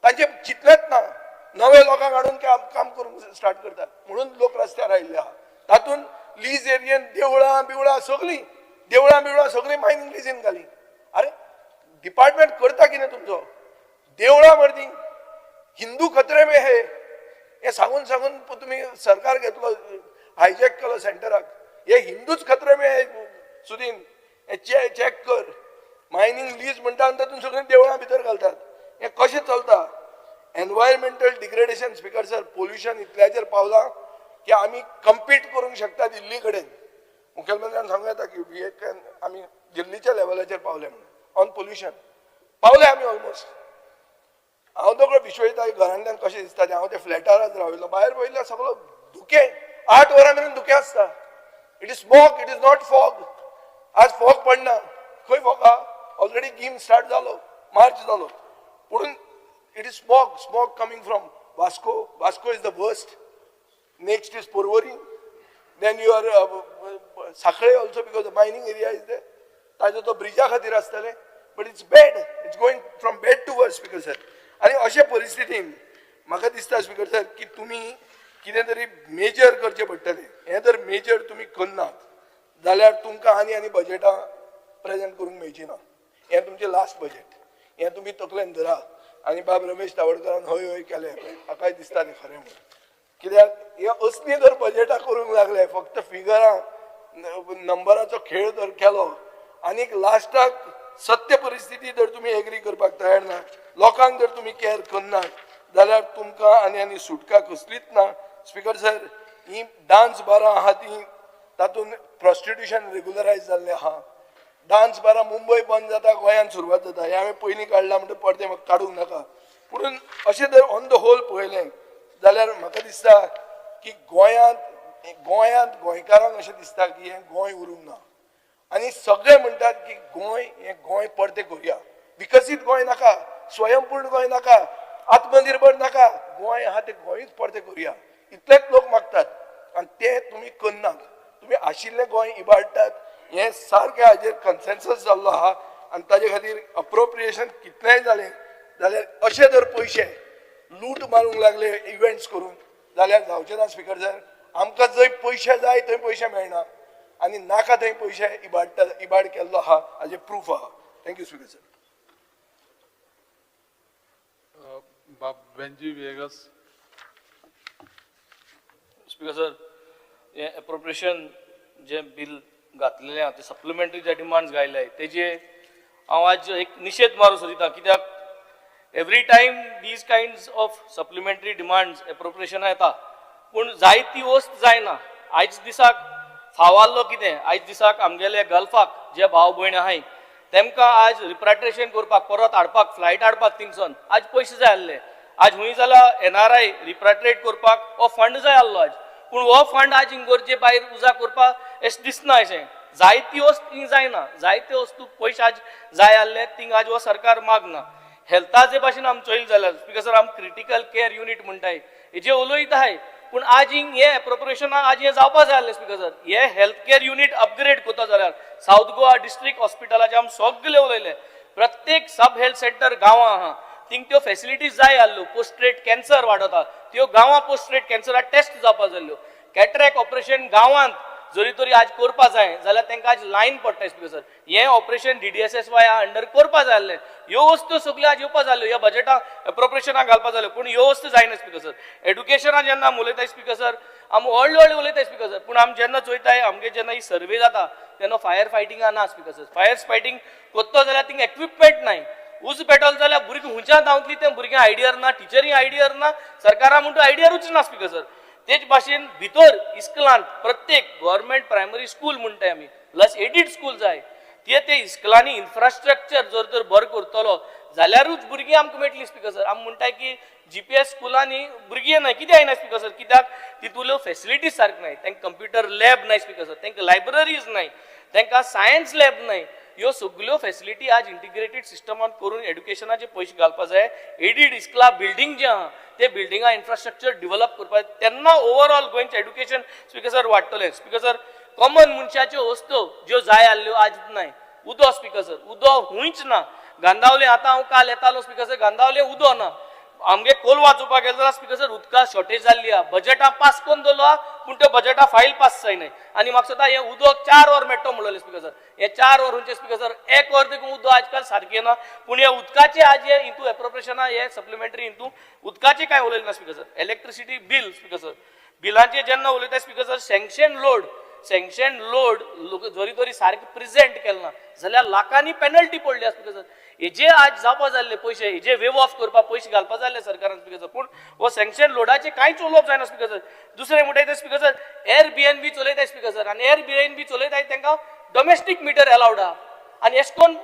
तांचे चिंतलेंच ना. नवे लोकांक हाडून काम करूंक स्टार्ट करतात म्हणून लोक रस्त्यार आयिल्ले आहा. तातूंत लीज एरियेन देवळां बिवळां सगळीं, देवळां बिवळां सगळीं मायनींग लिजीन घाली. अरे, डिपार्टमेंट करता कितें तुमचो? देवळां मर्दी हिंदू खतरे में है हे सांगून सांगून तुमी सरकार घेतलो, हायजॅक केलो सेंटराक. हे हिंदूच खतरे में है. सुदीन, हे चॅक कर. मायनींग लीज म्हणटा आनी तातूंत सगळीं देवळां भितर घालतात. हें कशें चलता? Environmental degradation, speaker sir, pollution इतल्याचेर पावलां की आमी कम्पीट करूंक शकता दिल्ली कडेन. मुखेलमंत्र्यान सांगू येता की we can, आमी दिल्लीच्या लेवलाचेर पावले म्हणून. ऑन पोल्युशन पावले आमी ऑलमोस्ट. हांव नकळो विश्वजिता घरांतल्यान कशें दिसता तें. हांव त्या फ्लॅटारच राविल्लो. भायर पळयल्यार सगळो धुकें. 8 वरां मेरेन धुकें आसता. It is smog, it is not fog. आज फॉग पडना. खंय फॉग आहा? ऑलरेडी गीम स्टार्ट जालो, मार्च जालो, पूण it is smog. Smog coming from Vasco. Vasco is the worst. Next is Porvorim, then your Sanquelim also, because the mining area is there. ताजो तो ब्रिजा खातीर आसतले, but it's bad. It's going from bad to worse, speaker sir. आनी अशे परिस्थितीन म्हाका दिसता, speaker sir, की तुमी कितें तरी मेजर करचें पडटलें. हें जर मेजर तुमी करनात जाल्यार तुमकां आनी आनी बजेटां प्रेजेंट करूंक मेळची ना. हें तुमचें लास्ट बजेट, हें तुमी तकलेन धरा. आनी बाब रमेश तावडकरान हय हय केलें, म्हाकाय दिसता तें खरें म्हणून. कित्याक हे असली जर बजेटां करूंक लागले, फक्त फिगरां नंबराचो खेळ जर केलो आनीक लास्टाक सत्य परिस्थिती जर तुमी एग्री करपाक तयार ना, लोकांक जर तुमी कॅर करनात जाल्यार तुमकां आनी आनी सुटका कसलीच ना. स्पिकर सर, ही डान्स बारां आहा ती, तातूंत प्रोस्टिट्युशन रेगुलरायज जाल्लें आहा. डान्स बारां मुंबय बंद जाता, गोंयांत सुरवात जाता. हें हांवें पयलीं काडलां म्हणटा, परतें म्हाका काडूंक नाका. पुणून अशें जर ऑन the whole पळयलें जाल्यार म्हाका दिसता की गोंयांत गोंयकारांक अशें दिसता की हें गोंय उरूंक ना. आनी सगळे म्हणटात की गोंय हें गोंय परतें करुया. विकसीत गोंय नाका, स्वयंपूर्ण गोंय नाका, आत्मनिर्भर नाका, गोंय आहा तें गोंयूच परतें करुया, इतलेच लोक मागतात. आनी ते तुमी करनात. तुमी आशिल्लें गोंय इबाडटात. हें सारकें हाजेर कन्सेन्सस जाल्लो आहा. आनी ताजे खातीर अप्रोप्रिएशन कितलेंय जालें जाल्यार अशे जर पयशे लूट मारूंक लागले इव्हेंट्स करून जाल्यार जावचें ना. स्पिकर सर, आमकां जंय पयशे जाय थंय पयशे मेळना आनी नाका थंय पयशे इबाडटा. इबाड केल्लो आहा हाजें प्रूफ आहा. Thank you, speaker sir. बाब वेंजी विएगस. स्पीकर सर, हें एप्रोप्रिएशन जें बील घातलेलें आहा, ते सप्लिमेंटरी जे डिमांड्स घायले, तेजे हांव आज एक निशेध मारूंक सोदिता. कित्याक every time these kinds of supplementary demands एप्रोप्रिएशनां येता, पूण जाय ती वस्त जायना. आयज दिसाक फाव आहलो कितें? आयज दिसाक आमगेले गल्फाक जे भाव भयण आहाय, तेमकां आज रिप्राट्रेशन करपाक, परत हाडपाक, फ्लायट हाडपाक थिंगसून आज पयशे जाय आहले. आज हुंय जाल्यार एनआरआय रिप्राट्रेट करपाक हो फंड जाय आहलो आज. पूण हो फंड आज इगर्जे भायर उजा करपाक अशें दिसना. अशें जायती वस्त थिंग जायना, जायते वस्तू पयशे आज जाय आहले थिंग आज हो सरकार मागना. हेल्था जे भाशेन आम चोयल जाल्यार स्पिकर सर, आम क्रिटिकल केअर युनीट म्हणटाय हेजे उलयत आहाय, पूण आज हिंग हे एप्रोप्रिएशना आज हें जावपा जाय आसलें. स्पिकर सर, हे हेल्थ केअर युनीट अपग्रेड करता जाल्यार सावथ गोवा डिस्ट्रिक्ट हॉस्पिटलाचे आम सगळे उलयले, प्रत्येक सब हेल्थ सेंटर गांवां आहा थिंग त्यो फेसिलिटीज जाय आसल्यो. पोस्ट्रेट कॅन्सर वाडता, त्यो गांवां पोस्ट्रेट कॅन्सरा टेस्ट जावपा जाय आसल्यो. कॅटरॅक्ट ऑपरेशन गांवांत जरी तरी आज करपा जाय जाल्यार तांकां आज लायन पडटा. स्पिकर सर, हें ऑपरेशन DDSSY under करपा जाय आसलें. ह्यो वस्तू सगल्यो आज येवपा जाल्यो, ह्या बजेटा एप्रोप्रिएशनाक घालपा जाल्यो, पूण ह्यो वस्तू जायना. स्पिकर सर, एड्युकेशना जेन्ना आमी उलयताय स्पिकर सर, आमी व्हडले व्हडले उलयताय स्पिकर सर, पूण आमी जेन्ना चोयताय आमगे जेन्ना ही सर्वे जाता तेन्ना फायर फायटिंगा ना. स्पिकर सर, फायर फायटींग करतो जाल्यार थिंग एक्विपमेंट नाय. उज पेटवलो जाल्यार भुरगीं हुंयच्यान धांवतली तें भुरग्यां आयडियर ना, टिचरी आयडियर ना, सरकारा म्हणटा आयडियरूच ना. स्पिकर सर, तेच भाशेन भितर इस्कुलांत प्रत्येक गव्हर्मेंट प्रायमरी स्कूल म्हणटाय आमी, प्लस एडिड स्कूल जाय, ते ते इस्कुलांनी इन्फ्रास्ट्रक्चर जर तर बरो करतलो जाल्यारूच भुरगीं आमकां मेळटलीं. स्पिकर सर, आमी म्हणटाय की जीपीएस स्कुलांनी भुरगीं येनाय, कित्याक येनाय स्पिकर सर? कित्याक तितूल्यो फेसिलिटीज सारक्यो नाय. तांकां कंप्युटर लॅब नाय स्पिकर सर, तांकां लायब्ररीज नाय, तांकां सायन्स लॅब नाय. ह्यो सगल्यो फेसिलिटी आज इंटिग्रेटेड सिस्टमान करून एड्युकेशनाचे पयशे घालपा जाय. एडिड इस्कुला बिल्डींग जें आहा ते बिल्डिंगा इन्फ्रास्ट्रक्चर डिवलप करपाक जाय, तेन्ना ओवरऑल गोंयचें एड्युकेशन स्पिकर सर वाडटलें. स्पिकर सर, कॉमन मनशाच्यो वस्तू ज्यो जाय आसल्यो आज नाय. उदो स्पिकर सर, उदो हुंयच ना गांधावले. आतां हांव काल येतालो स्पिकर सर, गांधावले उदो ना. आमगे कोलवा चोवपाक गेलो जाल्यार स्पिकर सर, उदका शॉर्टेज जाल्ली आहा. बजेटा पास करून दवरलो आहा, पूण त्यो बजेटा फायल पास जायनाय. आनी म्हाका दिसता हें उदक 4 वर मेळटलो म्हणलेलें स्पिकर सर, हें 4 वर खंयचें स्पिकर सर? एक वर देखून उदक आजकाल सारकें ना. पूण हे उदकाचें आज हे हितू एप्रोप्रिएशना हे सप्लिमेंटरी हितू उदकाचें कांय उलयलें ना speaker sir. Electricity bill speaker sir, बिलांचे जेन्ना उलयता speaker sir, sanction load लोक जरी तरी सारकें प्रेजेंट केलें ना जाल्यार लाखांनी पेनल्टी पडली स्पिकर सर. हेजे आज जावपा जाल्ले पयशे हेजे वेव ऑफ करपाक पयशे घालपा जाल्ले सरकारान स्पिकर सर, पूण हो सँक्शन लोडाचे कांयच उलोवप जायना स्पिकर सर. दुसरें म्हणटा ते स्पिकर सर, एअर बीएनबी चलयताय स्पिकर सर, आनी एअर बीएनबी चलयताय तांकां डोमेस्टीक मिटर अलावड आहा, आनी एश कोन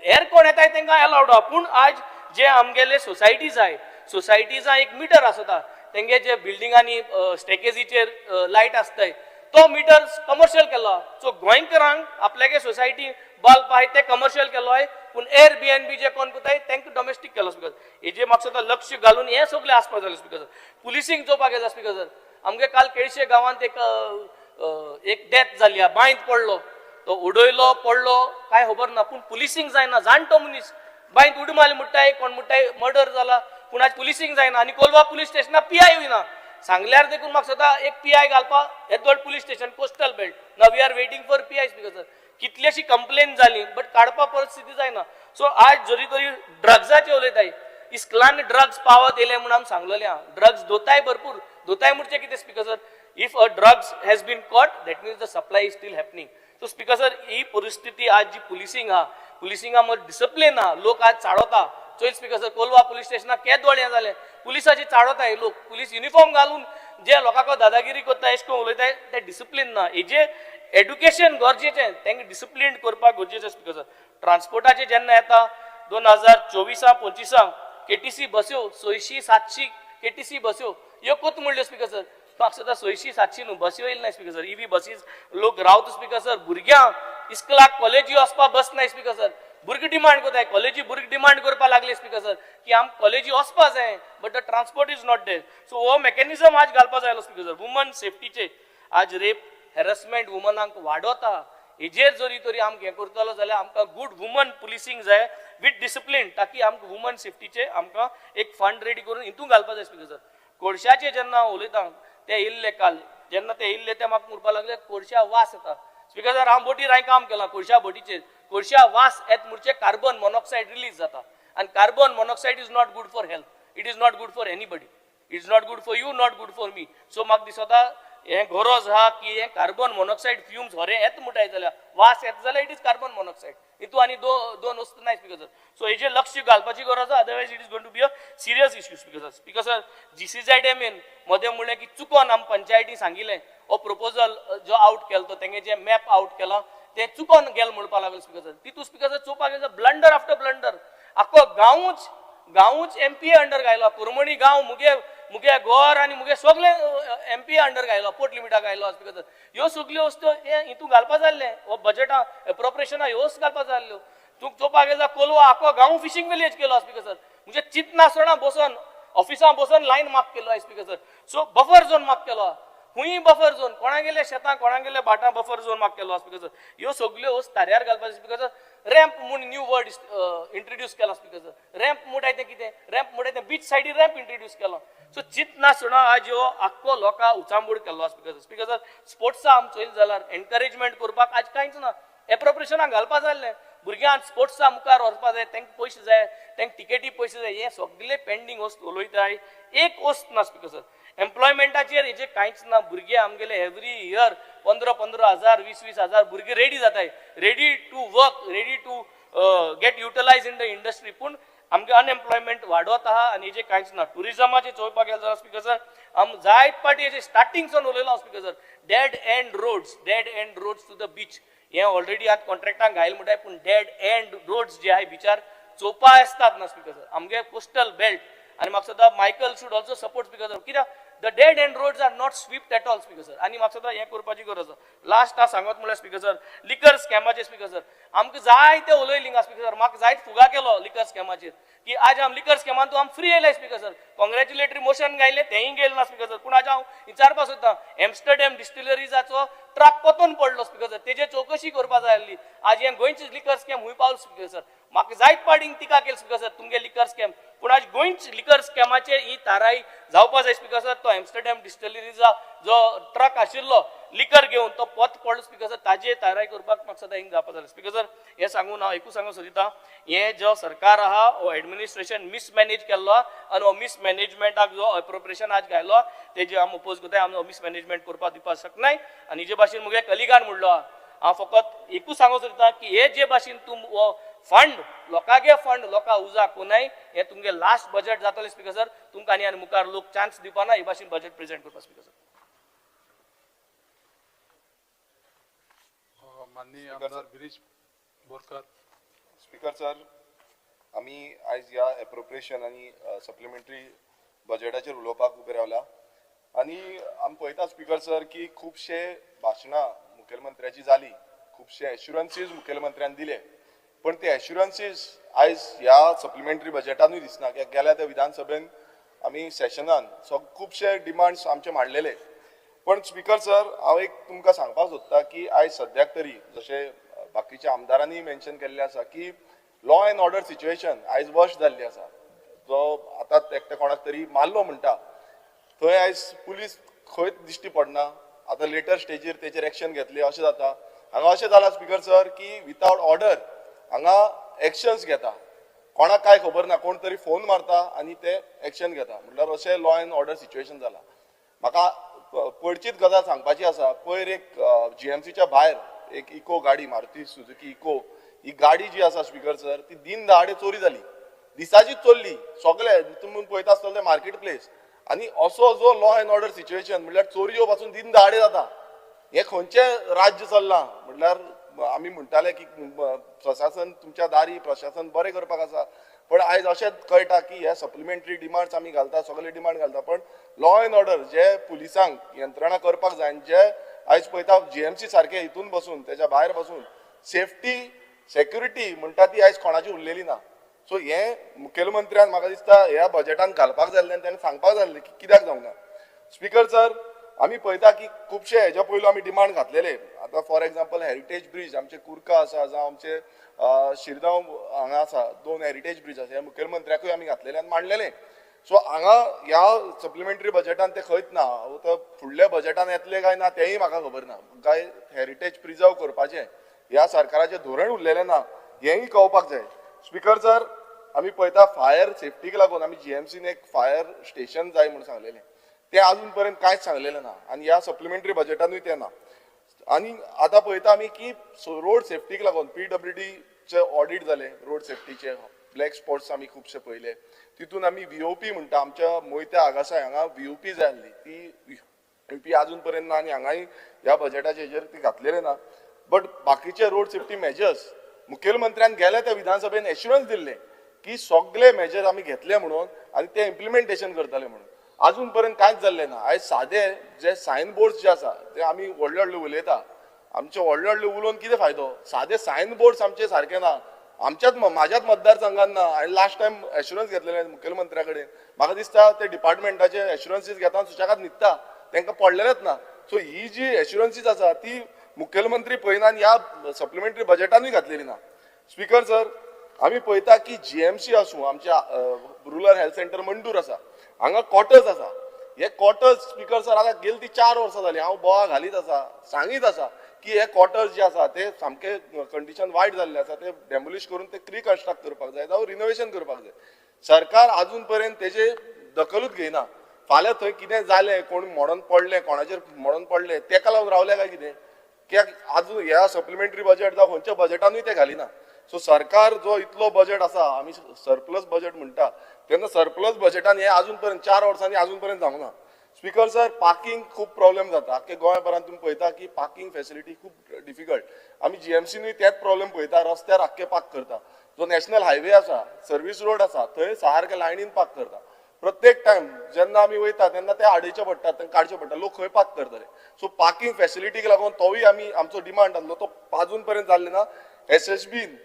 हेर कोण येताय तांकां अलावड आहा. पूण आज जे आमगेले सोसायटीज आहाय, सोसायटीजा एक मिटर आसता, तेंगे जे बिल्डिंगांनी स्टेकेजीचेर लायट आसताय तो मिटर कमर्शियल केलो. सो गोंयकारांक आपल्यागे सोसायटी बल्ब आहाय ते कमर्शियल केलो आहे, पूण एअर बीएनबी जे कोण कोताय तांकां डोमेस्टीक केलो स्पिकर. हेजे म्हाका दिसता लक्ष घालून हें सगळें आसपा जाय स्पिकर सर. पुलिसींग चोवपाक गेल्यार स्पिकर सर, आमगे काल केळशे गांवांत एक एक डेथ जाली आहा. बांयत पडलो तो, उडयलो पडलो काय खबर ना, पूण पुलिसींग जायना. जाणटो मनीस बांयत उडी मारली म्हणटाय, कोण म्हणटाय मर्डर जाला, पूण आज पुलिसींग जायना. आनी कोलवा पुलीस स्टेशनाक पीआय ना. सांगल्यार देखून म्हाका दिसता एक पीआय घालपा येदोळ पुलीस स्टेशन कोस्टल बेल्ट ना. We are waiting for PI, speaker sir. कितलीशी complain जाली बट काडपा परिस्थिती जायना. सो आज जरी तरी ड्रग्साचे उलयताय, इस्कलान ड्रग्स पावत येयले म्हणून आमी सांगलेले आहा. ड्रग्स दोताय भरपूर दोताय म्हणजे कितें speaker sir? If a drugs has been caught, that means the supply is still happening. So speaker sir, ही परिस्थिती आज जी पुलिसींग आहा, पुलिसिंगा मदीं डिसिप्लीन आहा, लोक आज चाळवता. चोय स्पिकर सर, कोलवा पुलीस स्टेशनाक केदोळ हें जालें, पुलिसाची चाळवताय लोक, पुलीस युनिफॉर्म घालून जे लोकांक दादागिरी करता, एशें करून उलयताय, ते डिसिप्लीन ना. हेजे एड्युकेशन गरजेचें, तांकां डिसिप्लीन करपाक गरजेचें स्पिकर सर. ट्रान्सपोर्टाचें जेन्ना येता, 2024 25 केटीसी बस्यो 600 700 केटीसी बस्यो ह्यो कोत म्हणल्यो स्पिकर सर. म्हाका सुद्दां 600 700 न्हू बस्यो येयले ना स्पिकर सर, इवी बसीस लोक रावता स्पिकर सर. भुरग्यांक इस्कुलाक कॉलेजी वचपाक बस नाय स्पिकर सर. भुरगीं डिमांड करताय, कॉलेजी भुरगीं डिमांड करपाक लागले स्पिकर सर की आम कॉलेजी वचपा जाय, but the transport is not there. So हो मेकॅनिझम आज घालपा जाय स्पिकर सर. वुमन सेफ्टीचे आज रेप हॅरसमेंट वुमनांक वाडोता, हेजेर जरी तरी आमकां हें करतलो जाल्यार आमकां गूड वुमन पुलिसींग जाय विथ डिसिप्लीन, ताकी आमकां वुमन सेफ्टीचे आमकां एक फंड रेडी करून हितून घालपा जाय स्पिकर सर. कोळशाचे जेन्ना उलयता, ते येयल्ले काल जेन्ना ते येयल्ले ते म्हाका म्हणपाक लागले कोळशा वास येता. स्पिकर सर, हांव बोटीर हांवें काम केलां कोळशा बोटीचेर. कोळशा वास येत म्हणजे कार्बन मोनॉक्सायड रिलीज जाता आनी carbon monoxide is not good for health, it is not good for anybody, it is not good for you, not good for me. So म्हाका दिसता हें गरज आहा की हें कार्बन मोनॉक्सायड फ्युम्स होरे येत म्हणटाय जाल्यार, वास येता जाल्यार it is carbon monoxide. हितू आनी दोन वस्तू नाय स्पिकर सर. सो हेजेर लक्ष घालपाची गरज आहा, otherwise it is going to be a serious issue, speaker sir. Speaker sir, GCZ M N मदें म्हणलें की चुकोन आम पंचायती सांगिल्लें, हो प्रपोजल जो आवट केलो तो तेंगे जे मॅप आवट केला ते चुकोन गेल म्हणपाक लागले स्पिकर सर. तितू स्पिकर सर चोवपाक गेल्यार ब्लंडर आफ्टर ब्लंडर. आख्खो गांवूच गांवूच एमपीए अंडर घायलो. कुरमणी गांव मुगे मुगे गोर आनी मुगे सगळे एमपी अंडर घायलो, पोर्ट लिमिटाक घायलो स्पीकर सर. ह्यो सगल्यो वस्तू हे हितून घालपा जाल्ले, हो बजेटा एप्रोप्रिएशना ह्योच घालपा जाल्ल्यो. तूं चोवपाक गेल्यार कोलवा आखो गांव फिशींग विलेज केलो स्पीकर सर. म्हणजे चिंतना बसोन ऑफिसां बसोन लायन मार्क केलो speaker sir. So buffer zone mark केलो, खूंय बफर झोन, कोणागेले शेतां कोणागेले भाटां बफर झोन मार्क केलो स्पीकर सर. ह्यो सगल्यो वस्त ताऱ्यार घालपाच्यो स्पीकर सर. रॅम्प म्हूण न्यू वर्ड इंट्रोड्यूस केला स्पीकर सर. रॅम्प म्हणटाय तें कितें, रॅम्प म्हणटाय तें बीच सायडीर रॅम्प इंट्रोड्यूस केलो. सो चिंतना सुणा आज ह्यो आख्खो लोकां उचांबूड केल्लो स्पीकर सर. स्पीकर सर स्पोर्ट्सा आम चोयले जाल्यार एनकरेजमेंट करपाक आज कांयच ना, एप्रोप्रिएशनाक घालपा जाल्लें. भुरग्यांक स्पोर्ट्सा मुखार व्हरपा जाय, तांकां पयशे जाय, तांकां टिकेटी पयशे जाय, हे सगळे पेंडींग वस्त उलयताय, एक वस्त ना स्पीकर सर. एम्प्लॉयमेंटाचेर हेजे कांयच ना. भुरगे आमगेले एवरी इयर 15-15 हजार 20-20 हजार भुरगे रेडी जाताय, ready to work, ready to get utilize in the industry. पूण आमगे अनएम्प्लॉयमेंट वाडत आहा आनी हेजे कांयच ना. ट्युरिजमाचेर चोवपाक गेले जाल्यार स्पीकर सर आम जायत पाटी हेजे स्टार्टिंगसून उलयलो speaker sir. Dead end roads, dead end roads to the beach हे ऑलरेडी आतां कॉन्ट्रॅक्टांक घायल म्हणटाय, पूण डेड एंड रोड्स जे आहाय बिचार चोवपा आसतात ना स्पीकर सर. आमगे कोस्टल बेल्ट आनी म्हाका दिसता Michael should also support speaker sir, कित्याक the dead end roads are not swept at all speaker sir. आनी म्हाका दिसता हें करपाची गरज आसा. लास्ट हांव सांगत म्हणल्यार स्पीकर सर लिकर स्कॅमाचेर स्पीकर सर आमकां जायते उलयली हिंगा स्पीकर सर. म्हाका जायत फुगा केलो लिकर स्कॅमाचेर की आज आम लिकर स्कॅमान तूं आम फ्री येयले स्पीकर सर. कॉंग्रॅच्युलेटरी मोशन घायलें तेंय गेलें ना स्पीकर सर. पूण आज हांव विचारपाक सोदतां एम्स्टरडॅम डिस्टिलरीजाचो ट्रक पोतून पडलो स्पीकर सर, तेजेर चवकशी करपा जाय आसली. आज हें गोंयचें लिकर स्कॅम हुंय पावलो स्पीकर सर. म्हाका जायत पाटींग टिका केली स्पीकर सर तुमगे लिकर स्कॅम, पूण आज गोंयच लिकर स्कॅमाचेर ही ताराई जावपा जाय स्पीकर सर. तो एम्स्टरडॅम डिस्टिलरीजा जो ट्रक आशिल्लो लिकर घेवन तो पोत पडलो स्पीकर सर, ताजेर ताराई करपाक म्हाका सदां हिंग जावपा जाय स्पीकर सर. हें सांगून हांव एकूच सांगूंक सोदिता, हें जो सरकार आहा हो एडमिनिस्ट्रेशन मिसमॅनेज केल्लो आनी हो मिसमॅनेजमेंटाक जो एप्रोप्रिएशन आज घायलो तेजे आम ओपोज करताय. आमी हो मिसमॅनेजमेंट करपाक दिवपाक शकनाय. आनी जे भाशेन मुगे कलिगान म्हणलो आहा, हांव फकत एकूच सांगूंक सोदता की हे जे भाशेन तूं हो फंड लोकांगे फंड लोकां उजा कोनाय, हे तुमगे लास्ट बजेट जातलें स्पीकर सर. तुमकां आनी आनी मुखार लोक चान्स दिवपा ना हे भाशेन बजेट प्रेजेंट करपाक स्पीकर सर. माननीय आमदार गिरीश बोरकर. स्पीकर सर, आमी आयज ह्या एप्रोप्रिएशन आनी सप्लिमेंटरी बजेटाचेर उलोवपाक उबे रावला आनी आमी पळयता स्पीकर सर की खुबशे भाशणां मुखेलमंत्र्याची जाली, खुबशे एश्युरन्सीज मुखेलमंत्र्यान दिले, पण ते एश्युरन्सीज आयज ह्या सप्लिमेंटरी बजेटानूय दिसना. कित्याक गेल्या त्या विधानसभेन आमी सेशनान खुबशे डिमांड्स आमचे मांडलेले. पण स्पीकर सर हांव एक तुमकां सांगपाक सोदता की आयज सद्याक तरी जशें बाकीच्या आमदारांनी मेन्शन केल्लें आसा की लॉ एंड ऑर्डर सिच्युएशन आयज वर्श जाल्ली आसा. जो आतां एकटे कोणाक तरी मारलो म्हणटा थंय आयज पुलीस खंयच दिश्टी पडना. आतां लेटर स्टेजीर तेचेर एक्शन घेतले अशें जाता. हांगा अशें जालां स्पीकर सर की विथआउट ऑर्डर हांगा एक्शन्स घेता, कोणाक कांय खबर ना, कोण तरी फोन मारता आनी ते एक्शन घेता. म्हणल्यार अशें लॉ एंड ऑर्डर सिच्युएशन जालां. म्हाका पयरचीच गजाल सांगपाची आसा. पयर एक जीएमसीच्या भायर एक इको गाडी, मारुती सुझुकी इको ही गाडी जी आसा स्पीकर सर ती दिन दहाडे चोरी जाली, दिसाचीच चोरली. सगळे तुमी पळयता आसतले मार्केट प्लेस. आनी असो जो लॉ एंड ऑर्डर सिच्युएशन म्हणल्यार चोरयो पासून दिन दहाडे जाता. हें खंयचें राज्य चल्लां? म्हणल्यार आमी म्हणटाले की प्रशासन तुमच्या दारी, प्रशासन बरें करपाक आसा, पण आयज अशें कळटा की हे सप्लिमेंटरी डिमांड्स आमी घालता, सगळे डिमांड घालता, पण लॉ एंड ऑर्डर जे पुलिसांक यंत्रणा करपाक जाय, जे आयज पळयता जीएमसी सारके हितून बसून तेच्या भायर बसून सेफ्टी सेक्युरिटी म्हणटा ती आयज कोणाची उरलेली ना. सो हें मुखेलमंत्र्यान म्हाका दिसता ह्या बजेटान घालपाक जाय आसलें आनी ताणें सांगपाक जाय आसलें की कित्याक जावंक ना. स्पीकर सर आमी पळयता की खुबशे हेज्या पयलू आमी डिमांड घातलेले. आतां फॉर एग्जाम्पल हेरिटेज ब्रीज आमचे कुर्का आसा, जावं आमचे शिरगांव हांगा आसा, 2 हेरिटेज ब्रीज आसा, हे मुखेलमंत्र्याकूय आमी घातलेले आनी मांडलेले. सो हांगा ह्या सप्लिमेंटरी बजेटान ते खंयच ना. आतां फुडल्या बजेटान येतले काय ना तेंय म्हाका खबर ना. काय हेरिटेज प्रिजर्व करपाचें ह्या सरकाराचें धोरण उरलेलें ना हेंय कळपाक जाय. स्पीकर सर आमी पळयता फायर सेफ्टीक लागून आमी जीएमसीन एक फायर स्टेशन जाय म्हूण सांगलेलें, तें अजून पर्यंत कांयच सांगलेलें ना आनी ह्या सप्लिमेंटरी बजेटानूय तें ना. आनी आतां पळयता आमी की रोड सेफ्टीक लागून पीडब्ल्यूडीचे ऑडीट जाले, रोड सेफ्टीचे ब्लॅक स्पॉट्स आमी खुबशे पळयले, तितून आमी व्हीओपी म्हणटा आमच्या मोयत्या आगासाय हांगा व्हीओपी जाय आसली, ती व्हीओपी अजून पर्यंत ना आनी हांगाय ह्या बजेटाचे हेजेर ती घातलेले ना. बट बाकीचे रोड सेफ्टी मेजर्स मुखेलमंत्र्यान गेले त्या विधानसभेन एश्युरन्स दिल्ले की सगळे मेजर्स आमी घेतले म्हणून आनी ते इम्प्लिमेंटेशन करतले म्हणून. अजून पर्यंत कांयच जाल्लें ना. आयज सादे जे सायन बोर्ड्स जे आसा ते आमी व्हडले व्हडले उलयता, आमचे व्हडले व्हडले उलोवन कितें फायदो? सादे सायन बोर्ड्स आमचे सारके ना. आमच्याच म्हाज्याच मतदारसंघात ना. हांवें लास्ट टायम एश्युरन्स घेतलेले मुखेलमंत्र्या कडेन, म्हाका दिसता ते डिपार्टमेंटाचे एश्युरन्सीस घेता सुशेगाद न्हिदता, तांकां पडलेलेच ना. सो ही जी एश्युरन्सीस आसा ती मुखेलमंत्री पळयना आनी ह्या सप्लिमेंटरी बजेटानूय घातलेली ना. स्पीकर सर, आमी पळयता की जीएमसी आसूं, आमच्या रुरल हेल्थ सेंटर मंडूर आसा, हांगा क्वॉर्टर्स आसा. हे क्वॉर्टर्स स्पीकर सर आतां गेली ती 4 वर्सां जालीं हांव बोवा घालीत आसा, सांगीत आसा की हे क्वॉर्टर्स जे आसा ते सामके कंडिशन वायट जाल्ले आसा, ते डेमोलिश करून ते रिकन्स्ट्रक्ट करपाक जाय जावं रिनोवेशन करपाक जाय. सरकार आजून पर्यंत तेजे दखलूच घेयना. फाल्यां थंय कितें जालें, कोण मोडोन पडलें, कोणाचेर मोडोन पडलें, तेका लागून रावले काय कितें? कित्याक आजून ह्या सप्लिमेंटरी बजेट जावं खंयच्या बजेटानूय ते घालिना. सो सरकार जो इतलो बजेट आसा, आमी सरप्लस बजेट म्हणटा, तेन्ना सरप्लस बजेटान हे आजून पर्यंत 4 वर्सांनी आजून पर्यंत जावंक ना. स्पीकर सर, पार्किंग खूब प्रॉब्लेम जाता. आख्खे गोंयभरान तुमी पळयता की पार्किंग फेसिलिटी खूब डिफिकल्ट. आमी जीएमसीनूय तेच प्रॉब्लेम पळयता, रस्त्यार आख्खे पार्क करता. जो नॅशनल हायवे आसा, सर्वीस रोड आसा, थंय सारके लायनीन पार्क करता. प्रत्येक टायम जेन्ना आमी वयता तेन्ना ते आडयचे पडटा, तांकां काडचे पडटा, लोक खंय पार्क करतले? सो पार्किंग फेसिलिटीक लागून तोवूय आमी आमचो डिमांड आसलो तो आजून पर्यंत जाल्ले ना. एसएसबीन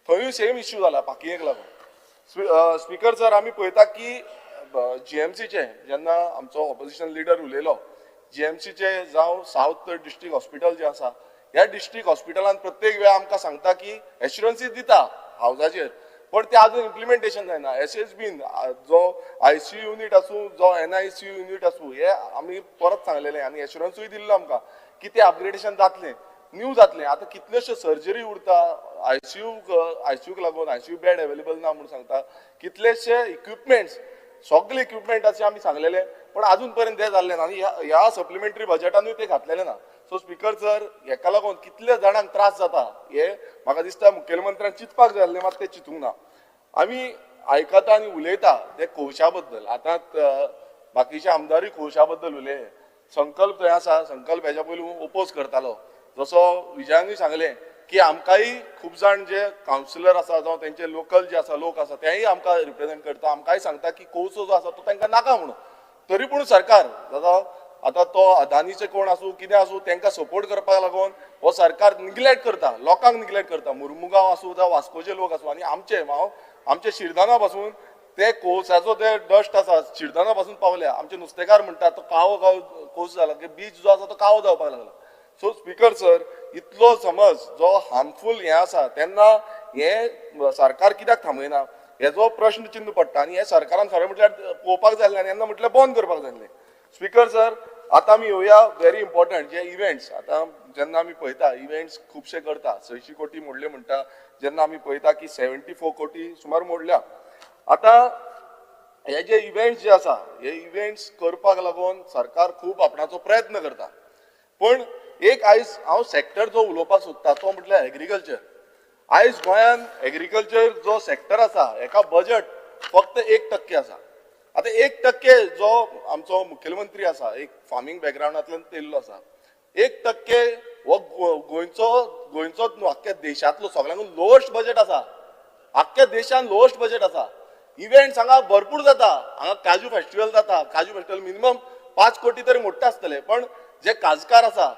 थंयूय सेम इश्यू जाला पार्किंगेक लागून. स्पीकर सर, आमी पळयता की जीएमसीचे जेन्ना आमचो ऑपोजिशन लिडर उलयलो, जीएमसीचे जावं सावथ डिस्ट्रिक्ट हॉस्पिटल जे आसा, ह्या डिस्ट्रिक्ट हॉस्पिटलान प्रत्येक वेळा आमकां सांगता की एश्युरन्सीस दिता हावजाचेर, पण ते अजून इम्प्लिमेंटेशन जायना. एसएसबीन जो आयसीयू युनीट आसूं, जो एनआयसीयू युनीट आसूं, हे आमी परत सांगलेले आनी एश्युरन्सूय दिल्लो आमकां की ते अपग्रेडेशन जातलें, न्यू जातलें. आतां कितल्योश्यो सर्जरी उरता आयसीयूक लागून, आयसीयू बेड अवेलेबल ना म्हूण सांगता. कितलेशे इक्विपमेंट्स, सगळे इक्विपमेंटाचे आमी सांगलेले, पण अजून पर्यंत ते जाल्ले ना आनी ह्या सप्लिमेंटरी बजेटानूय ते घातलेले ना. सो स्पीकर सर, हेका लागून कितले जाणांक त्रास जाता हे म्हाका दिसता मुखेलमंत्र्यान चिंतपाक जाय आसलें, मात ते चिंतूंक ना. आमी आयकता आनी उलयता ते कोळशा बद्दल. आतां बाकीचे आमदारूय कोळशा बद्दल उलयले. संकल्प थंय आसा, संकल्प हेज्या पयलू ओपोज करतालो. जसो विजयानूय सांगलें की आमकांय खूब जाण जे कावन्सिलर आसा जावं तेंचे लोकल जे आसा लोक आसा तेय आमकां रिप्रेजेंट करता, आमकांय सांगता की कोळसो जो आसा तो तांकां नाका म्हणून. तरी पूण सरकार दादा आतां तो अदानीचे कोण आसूं कितें आसूं तांकां सपोर्ट करपाक लागून हो सरकार निग्लेक्ट करता, लोकांक निग्लेक्ट करता. मुर्मुगांव आसूं जावं वास्कोचे लोक आसूं आनी आमचे हांव आमचे शिरदाना पासून ते कोळसाचो ते डस्ट आसा शिरदाना पासून पावल्या. आमचे नुस्तेकार म्हणटात तो कावो कावो कोळसो जाला की बीच जो आसा तो कावो जावपाक लागला. सो स्पीकर सर, इतलो समज जो हार्मफूल हें आसा तेन्ना हें सरकार कित्याक थांबयना हेजो प्रश्न चिन्ह पडटा आनी हें सरकारान खरें म्हटल्यार पळोवपाक जाय आसलें आनी तेन्ना म्हटल्यार बंद करपाक जाय आसलें. स्पीकर सर, आतां आमी येवया व्हेरी इम्पॉर्टंट जे इव्हेंट्स. आतां जेन्ना आमी पळयता इव्हेंट्स खुबशे करता, 600 कोटी मोडले म्हणटा, जेन्ना आमी पळयता की 74 कोटी सुमार मोडल्या. आतां हे जे इव्हेंट्स जे आसा हे इव्हेंट्स करपाक लागून सरकार खूब आपणाचो प्रयत्न करता, पण एक आयज हांव सेक्टर जो उलोवपाक सोदता तो म्हटल्यार एग्रीकल्चर. आयज गोंयान एग्रीकल्चर जो सेक्टर आसा हेका बजट फक्त 1% आसा. आतां 1% जो आमचो मुखेलमंत्री आसा एक फार्मींग बॅकग्रावंडांतल्यान येयल्लो आसा, 1% हो गोंयचोच न्हू आख्ख्या देशांतलो सगळ्यांकून लोएस्ट बजेट आसा. आख्ख्या देशान लोएस्ट बजेट आसा. इव्हेंट्स हांगा भरपूर जाता, हांगा काजू फेस्टिवल जाता, काजू फेस्टिवल मिनिमम 5 कोटी तरी मोडटा आसतले, पण जे काजकार आसा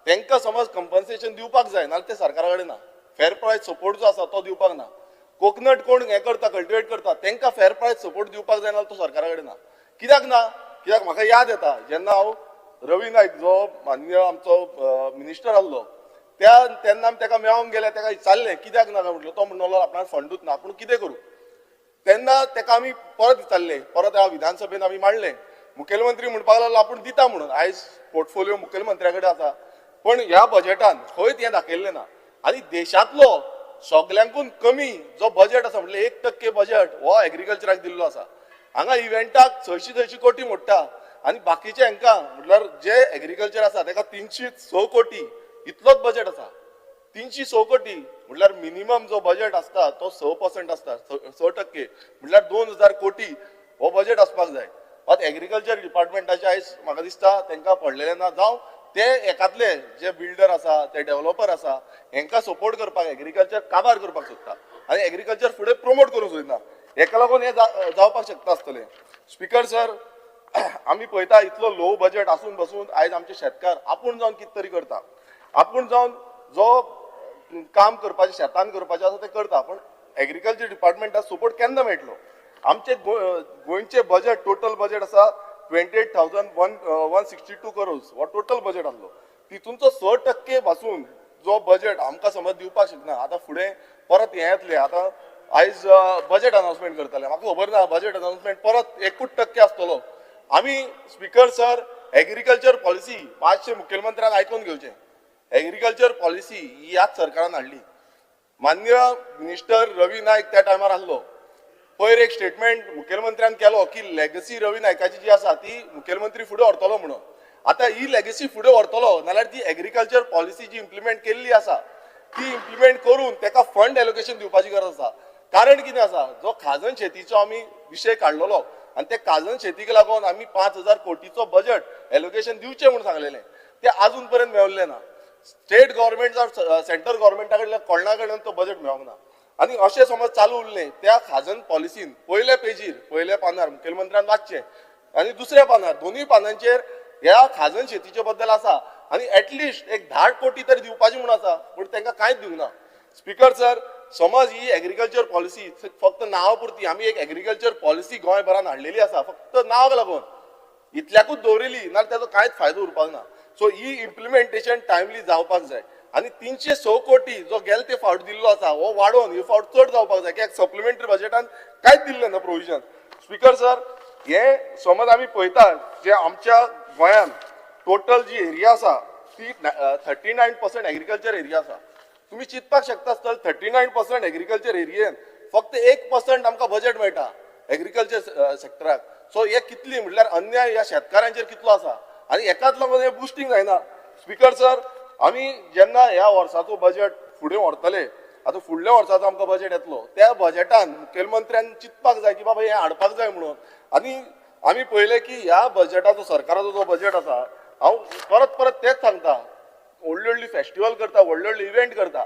तांकां समज कंपन्सेशन दिवपाक जाय, नाल्यार ते सरकारा कडेन ना. फेर प्रायस सपोर्ट जो आसा तो दिवपाक ना. कोकनट कोण हें करता, कल्टिवेट करता, तांकां फेर प्रायस सपोर्ट दिवपाक जाय, नाल्यार तो सरकारा कडेन ना. कित्याक ना? कित्याक म्हाका याद येता जेन्ना हांव रवी नायक जो माननीय आमचो मिनिस्टर आसलो त्या तेन्ना आमी ताका मेळोंक गेले, ताका विचारलें कित्याक ना काय म्हटलें, तो म्हणलो आपणाक फंडूच ना, आपूण कितें करूं. तेन्ना ताका आमी परत विचारलें, परत ह्या विधानसभेन आमी मांडलें, मुखेलमंत्री म्हणपाक लागलो आपूण दिता म्हणून. आयज पोर्टफोलियो मुखेलमंत्र्या कडेन आसा, पण ह्या बजेटान खंयच हें दाखयल्लें ना. आनी देशांतलो सगल्यांकून कमी जो बजेट आसा म्हटल्यार 1% बजेट हो एग्रीकल्चराक दिल्लो आसा. हांगा इव्हेंटाक 600 कोटी मोडटा आनी बाकीचे हांकां म्हटल्यार जे एग्रीकल्चर आसा ताका 306 कोटी इतलोच बजेट आसा. 306 कोटी म्हटल्यार मिनिमम जो बजेट आसता तो 6% आसता, 6% म्हटल्यार 2000 कोटी हो बजेट आसपाक जाय. मात एग्रीकल्चर डिपार्टमेंटाचे आयज म्हाका दिसता तांकां पडलेलें ना, जावं ते एकातले जे बिल्डर आसा ते डेव्हलपर आसा हेंकां सपोर्ट करपाक एग्रीकल्चर काबार करपाक सोदता आनी एग्रीकल्चर फुडें प्रोमोट करूंक सोदिना. हेका लागून हें जावपाक शकता आसतलें. Speaker sir, आमी पळयता इतलो लो बजेट आसून बसून आयज आमचे शेतकार आपूण जावन कितें तरी करता, आपूण जावन जो काम करपाचें शेतान करपाचें आसा तें करता, पण एग्रीकल्चर डिपार्टमेंटाक सपोर्ट केन्ना मेळटलो? आमचे गोंयचे बजेट टोटल बजेट आसा 28,162 करोड्स हो टोटल बजेट आसलो. तितूंचो 6% पासून जो बजेट आमकां समज दिवपाक शकना. आतां फुडें परत हें येतलें, आतां आयज बजेट अनाउन्समेंट करतले, म्हाका खबर ना बजेट अनाउन्समेंट परत 1% आसतलो. आमी स्पीकर सर एग्रीकल्चर पॉलिसी मातशें मुखेलमंत्र्यान आयकून घेवचें. एग्रीकल्चर पॉलिसी ही ह्याच सरकारान हाडली. मान्य मिनिस्टर रवी नायक त्या टायमार आसलो. पयर एक स्टेटमेंट मुखेलमंत्र्यान केलो की लेगसी रवी नायकाची जी आसा ती मुखेलमंत्री फुडें व्हरतलो म्हणून. आतां ही लेगसी फुडें व्हरतलो नाल्यार ती एग्रीकल्चर पॉलिसी जी इम्प्लिमेंट केल्ली आसा ती इम्प्लिमेंट करून ताका फंड एलोकेशन दिवपाची गरज आसा. कारण कितें आसा, जो खाजन शेतीचो आमी विशय काडलेलो आनी ते खाजन शेतीक लागून आमी 5,000 कोटीचो बजेट एलोकेशन दिवचें म्हूण सांगलेलें, तें आजून पर्यंत मेळिल्लें ना. स्टेट गव्हर्मेंट जावं सेंट्रल गव्हर्मेंटा कडल्यान कोणा कडल्यान तो बजेट मेळोंक ना. आनी अशें समज चालू उरलें त्या खाजन पॉलिसीन पयल्या पेजीर पयल्या पानार मुखेलमंत्र्यान वाचचें आनी दुसऱ्या पानार दोनूय पानांचेर ह्या खाजन शेतीचे बद्दल आसा आनी एटलिस्ट एक 10 कोटी तरी दिवपाची म्हूण आसा, पूण तांकां कांयच दिवंक ना. स्पीकर सर समज ही एग्रीकल्चर पॉलिसी फक्त नांवा पुरती, आमी एक एग्रीकल्चर पॉलिसी गोंयभरान हाडलेली आसा फक्त नांवाक लागून इतल्याकूच दवरिली नाल्यार ताचो कांयच फायदो उरपाक ना. सो ही इम्प्लिमेंटेशन टायमली जावपाक जाय आनी 306 कोटी जो गेले ते फावट दिल्लो आसा हो वाडोवन हे फावट चड जावपाक जाय, कित्याक सप्लिमेंटरी बजेटान कांयच दिल्लें ना प्रोविजन. स्पीकर सर हे समज आमी पळयता जे आमच्या गोंयान टोटल जी एरिया आसा ती 39% एग्रीकल्चर एरिया आसा. तुमी चिंतपाक शकता आसतले 39% एग्रीकल्चर एरियेन फक्त 1% आमकां बजेट मेळटा एग्रीकल्चर सेक्टराक. सो हे कितली म्हटल्यार अन्याय ह्या शेतकारांचेर कितलो आसा आनी एकाच लागून हें बुस्टींग जायना. स्पीकर सर आमी जेन्ना ह्या वर्साचो बजेट फुडें व्हरतले, आतां फुडल्या वर्साचो आमकां बजेट येतलो, त्या बजेटान मुखेलमंत्र्यान चिंतपाक जाय की बाबा हें हाडपाक जाय म्हणून. आनी आमी पळयलें की ह्या बजेटाचो सरकाराचो जो बजेट आसा, हांव परत परत तेंच सांगता, व्हडली व्हडली फेस्टिवल करता, व्हडले व्हडले इव्हेंट करता,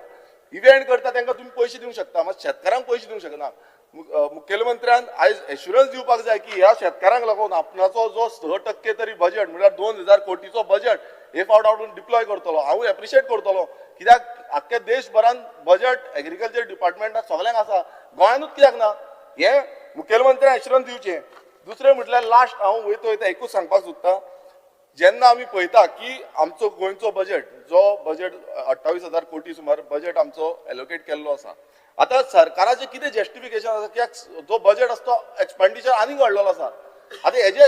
इव्हेंट करता तांकां तुमी पयशे दिवंक शकता, मात शेतकारांक पयशे दिवंक शकना. मुखेलमंत्र्यान आयज एश्युरन्स दिवपाक जाय की ह्या शेतकारांक लागून आपणाचो जो 6% तरी बजेट म्हळ्यार 2,000 कोटीचो बजेट हे फावट हाडून डिप्लॉय करतलो. हांव एप्रिशिएट करतलो कित्याक आख्ख्या देशभरान बजेट एग्रीकल्चर डिपार्टमेंटाक सगल्यांक आसा, गोंयानूच कित्याक ना हें मुखेलमंत्र्यान एश्युरन्स दिवचें. दुसरें म्हटल्यार लास्ट हांव वयता वयता एकूच सांगपाक सोदता, जेन्ना आमी पळयता की आमचो गोंयचो बजेट जो बजेट 28,000 कोटी सुमार बजेट आमचो एलोकेट केल्लो आसा, आतां सरकाराचें कितें जस्टिफिकेशन आसा कित्याक जो बजेट आसा तो एक्सपेंडिचर आनीक वाडलेलो आसा. आतां हेजे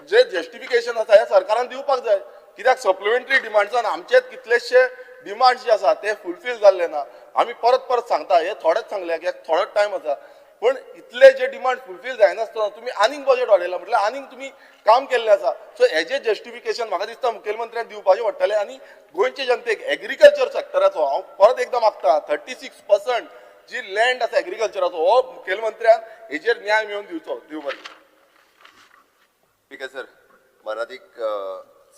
जे जस्टिफिकेशन आसा हें सरकारान दिवपाक जाय, कित्याक सप्लिमेंटरी डिमांड्सान आमचेच कितलेशे डिमांड्स जे आसा ते फुलफील जाल्ले ना. आमी परत परत सांगता, हे थोडेच सांगले कित्याक थोडोच टायम आसा, पण इतले जे डिमांड फुलफील जायनासतना तुमी आनीक बजेट वाडयला म्हटल्यार आनीक तुमी काम केल्लें आसा. सो हेजें जस्टिफिकेशन म्हाका दिसता मुखेलमंत्र्यान दिवपाचें पडटलें. आनी गोंयचे जनतेक एग्रीकल्चर सेक्टराचो हांव परत एकदां मागता, 36% जी लँड आसा एग्रीकल्चराचो हो मुखेलमंत्र्यान हेजेर न्याय मेळोवन दिवचो. दिव बरें. स्पीकर सर, मनादीक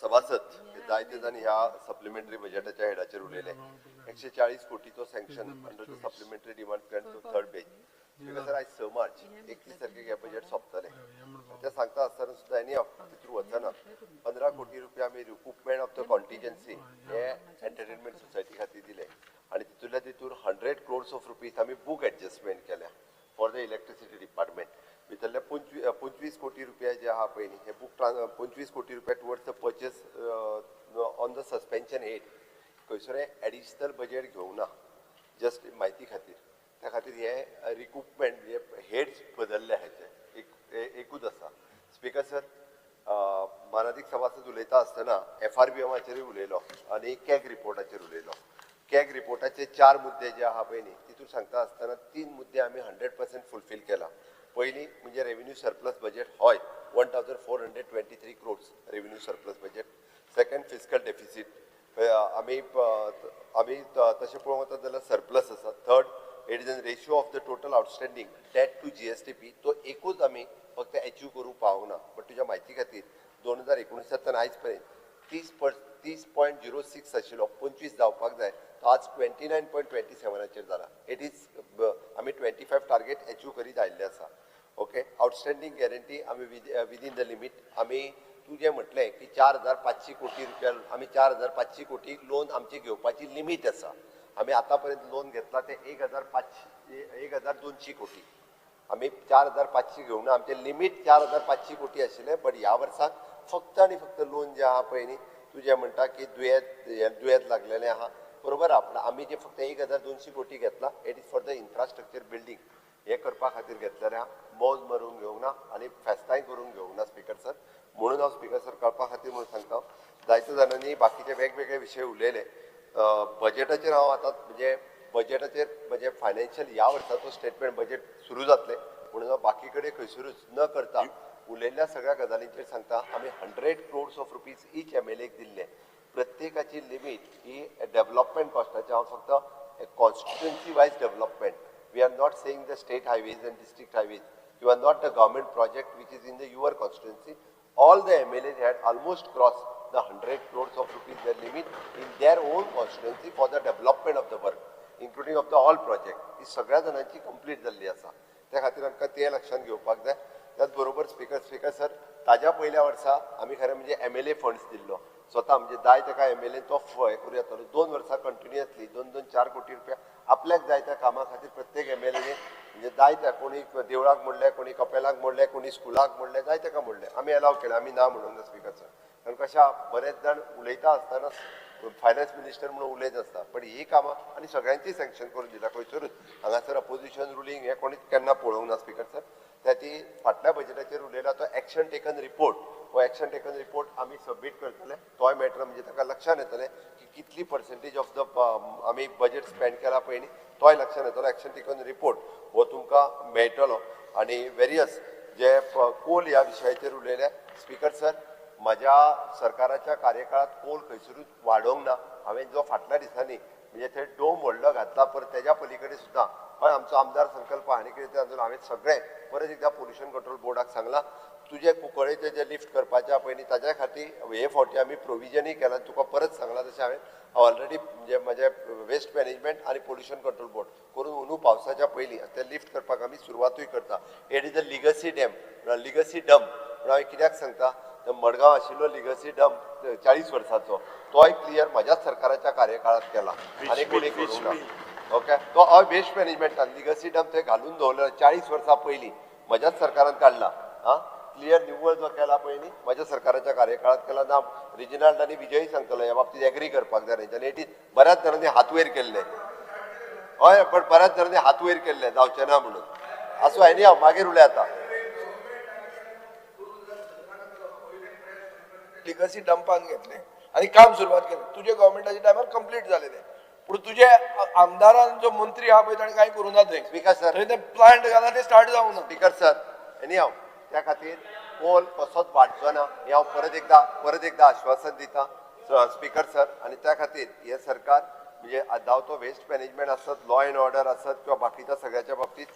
सभासद जायते जाण ह्या सप्लिमेंटरी बजेटाच्या हेडाचेर उलयले. 140 कोटीचो sanction under the supplementary demand plan to third batch. Speaker sir, आयज 6 मार्च 31 तारखेक हें बजेट सोंपतलें. तें सांगता आसतना सुद्दां एनी तितून वचना 15 कोटी रुपया आमी रिकूपमेंट ऑफ the contingency हे एंटरटेनमेंट सोसायटी खातीर दिले आनी तितूंतल्या तितून 100 क्रोर्स ऑफ रुपीज आमी बूक एडजस्टमेंट केल्या फॉर the electricity department. भितरले 25 कोटी रुपया जे आहा पळय न्ही, हे बूक 25 कोटी रुपया towards the purchase on the suspension head. खंयसर एडिशनल बजेट घेवंक ना, जस्ट म्हायती खातीर. त्या खातीर हे रिकूपमेंट हे हेड्स बदलले हेचे एकूच आसा. स्पीकर सर, मानादीक सभासद उलयता आसतना FRBMाचेरूय उलयलो आनी कॅग रिपोर्टाचेर उलयलो. कॅग रिपोर्टाचे 4 मुद्दे जे आहा पळय न्ही, तितून सांगता आसतना 3 मुद्दे आमी 100% फुलफील केला. पयलीं म्हणजे रेवेन्यू सरप्लस बजेट हय 1423 crores revenue surplus budget. Second, fiscal deficit आमी आमी तशें पळोवंक वता जाल्यार सरप्लस आसा. Third, it is an ratio of the total outstanding debt to GSDP, तो एकूच आमी फक्त एचीव करूंक पावूंक ना. बट तुज्या म्हायती खातीर 2019 आयज पर्यंत 30.06 आशिल्लो, 25 जावपाक जाय, तो आज 29.27 जाला. It is आमी 25 टार्गेट एचीव करीत आयिल्ले आसा. ओके, आउटस्टँडींग गॅरंटी आमी विदीन the limit. आमी तुजें म्हटलें की 4,500 कोटी रुपया, आमी 4,500 कोटी लोन आमची घेवपाची लिमीट आसा. आमी आतां पर्यंत लोन घेतला ते 1,200 कोटी. आमी 4,500 घेवंक ना, आमचें लिमीट 4,500 कोटी आशिल्लें. बट ह्या वर्साक फक्त आनी फक्त लोन जें आहा पळय न्ही, तुजें म्हणटा की दुयेंत लागलेलें आहा, बरोबर आहा. पूण आमी जें फक्त 1,200 कोटी घेतला, it is for the infrastructure building हें करपा खातीर घेतलेलें आहा. मौज मारून घेवंक ना आनी फेस्तांय करून घेवंक ना स्पीकर सर. म्हणून हांव स्पीकर सर कळपा खातीर म्हणून सांगता. जायते जाणांनी बाकीचे वेगवेगळे विशय उलयले. बजेटाचेर हांव आतां म्हणजे बजेटाचेर म्हणजे फायनान्शियल ह्या वर्साचो स्टेटमेंट बजेट सुरू जातलें म्हणून हांव बाकी कडेन खंयसरूच न करता उलयल्ल्या सगळ्या गजालींचेर सांगता. आमी 100 crores of rupees each MLA दिल्ले. प्रत्येकाची लिमीट ही डेव्हलपमेंट कॉस्टाचे, हांव फक्त constituency wise development, we are not saying the state highways and district highways, you are not the government project which is in the your constituency. All the MLAs had almost crossed the 100 crores of rupees their limit in their own constituency for the development of the work, including of the all project. ही सगळ्या जाणांची complete जाल्ली आसा. त्या खातीर आमकां तें लक्षांत घेवपाक जाय. त्याच बरोबर स्पीकर सर, ताज्या पयल्या वर्सा आमी खरें म्हणजे MLA funds दिल्लो स्वता, म्हणजे जाय ताका MLA तो हें करूं येतालो. 2 वर्सां कंटिन्युअसली 2-2 4 कोटी रुपया आपल्याक जाय त्या कामा खातीर प्रत्येक MLA म्हणजे जाय त्या, कोणी देवळाक मोडले, कोणी कपेलाक मोडले, कोणी स्कुलाक मोडले, जाय ताका मोडले, आमी एलाव केलें. आमी ना म्हणूंक ना स्पीकर सर. कारण कशें बरेच जाण उलयता आसतना फायनान्स मिनिस्टर म्हणून उलयत आसता, पण ही कामां आनी सगळ्यांची सँक्शन करून दिला खंयसरूच. हांगासर अपोजिशन रुलींग हें कोणीच केन्ना पळोवंक ना स्पीकर सर. त्या ती फाटल्या बजेटाचेर उलयला तो एक्शन टेकन रिपोर्ट, हो एक्शन टेकन रिपोर्ट आमी सबमीट करतले. तोय मॅटर म्हणजे ताका लक्षांत येतलें की कितली पर्सेंटेज ऑफ the आमी बजेट स्पेंड केला पळय न्ही, तोय लक्षांत येतलो. एक्शन टेकन रिपोर्ट हो तुमकां मेळटलो. आनी वेरियस जे कोल ह्या विशयाचेर उलयले स्पीकर सर, म्हज्या सरकाराच्या कार्यकाळात कोल खंयसरूच वाडोवंक ना. हांवें जो फाटल्या दिसांनी म्हणजे थंय डोम व्हडलो घातला, परत तेज्या पलीकडे सुद्दां हय आमचो आमदार संकल्प आनी कितें तें हांवें सगळें परत एकदां पोल्युशन कंट्रोल बोर्डाक सांगलां. तुजे कुंकळेचे जे लिफ्ट करपाचे पळय न्ही ताज्या खातीर हे फावटी आमी प्रोविजनूय केलां. तुका परत सांगलां तशें हांवें ऑलरेडी म्हणजे म्हजें वेस्ट मॅनेजमेंट आनी पोल्युशन कंट्रोल बोर्ड करून अंदू पावसाच्या पयलीं तें लिफ्ट करपाक आमी सुरवातूय करता. It is a legacy dam, legacy dump. पूण हांवें कित्याक सांगता, मडगांव आशिल्लो लिगसी डंप 40 वर्सांचो तोय क्लियर म्हज्याच सरकाराच्या कार्यकाळात केला आनी कोणी करूंक ना. ओके, तो हय वेस्ट मॅनेजमेंटान लिगसी डंप थंय घालून दवरलो 40 वर्सां पयलीं म्हज्याच सरकारान काडला. आं, क्लियर निव्वळ जो केला पळय न्ही म्हज्या सरकाराच्या कार्यकाळात केला. ना रिजिनाल्ड आनी विजय सांगतलो ह्या बाबतीत एग्री करपाक जाय तेंच्यांनी. It is बऱ्याच जाणांनी हात वयर केल्ले, हय, पण बऱ्याच जाणांनी हात वयर केल्ले जावचें ना म्हणून. आसूं, आनी हांव मागीर उलय आतां. लिगसी डंपान घेतलें आनी काम सुरवात केलें. तुजे गव्हर्मेंटाच्या टायमार कंप्लीट जालें तें. पूण तुजे आमदारान जो मंत्री आहा पळय ताणें कांय करूं ना थंय. स्पीकर सर, थंय तें प्लांट घाला तें स्टार्ट जावंक ना. स्पीकर सर, आनी हांव त्या खातीर कोल कसोच वाडचो ना हें हांव परत एकदां आश्वासन दिता स्पीकर सर. आनी त्या खातीर हें सरकार म्हणजे जावं तो वेस्ट मॅनेजमेंट आसत, लॉ एंड ऑर्डर आसत किंवा बाकीच्या सगळ्याच्या बाबतीत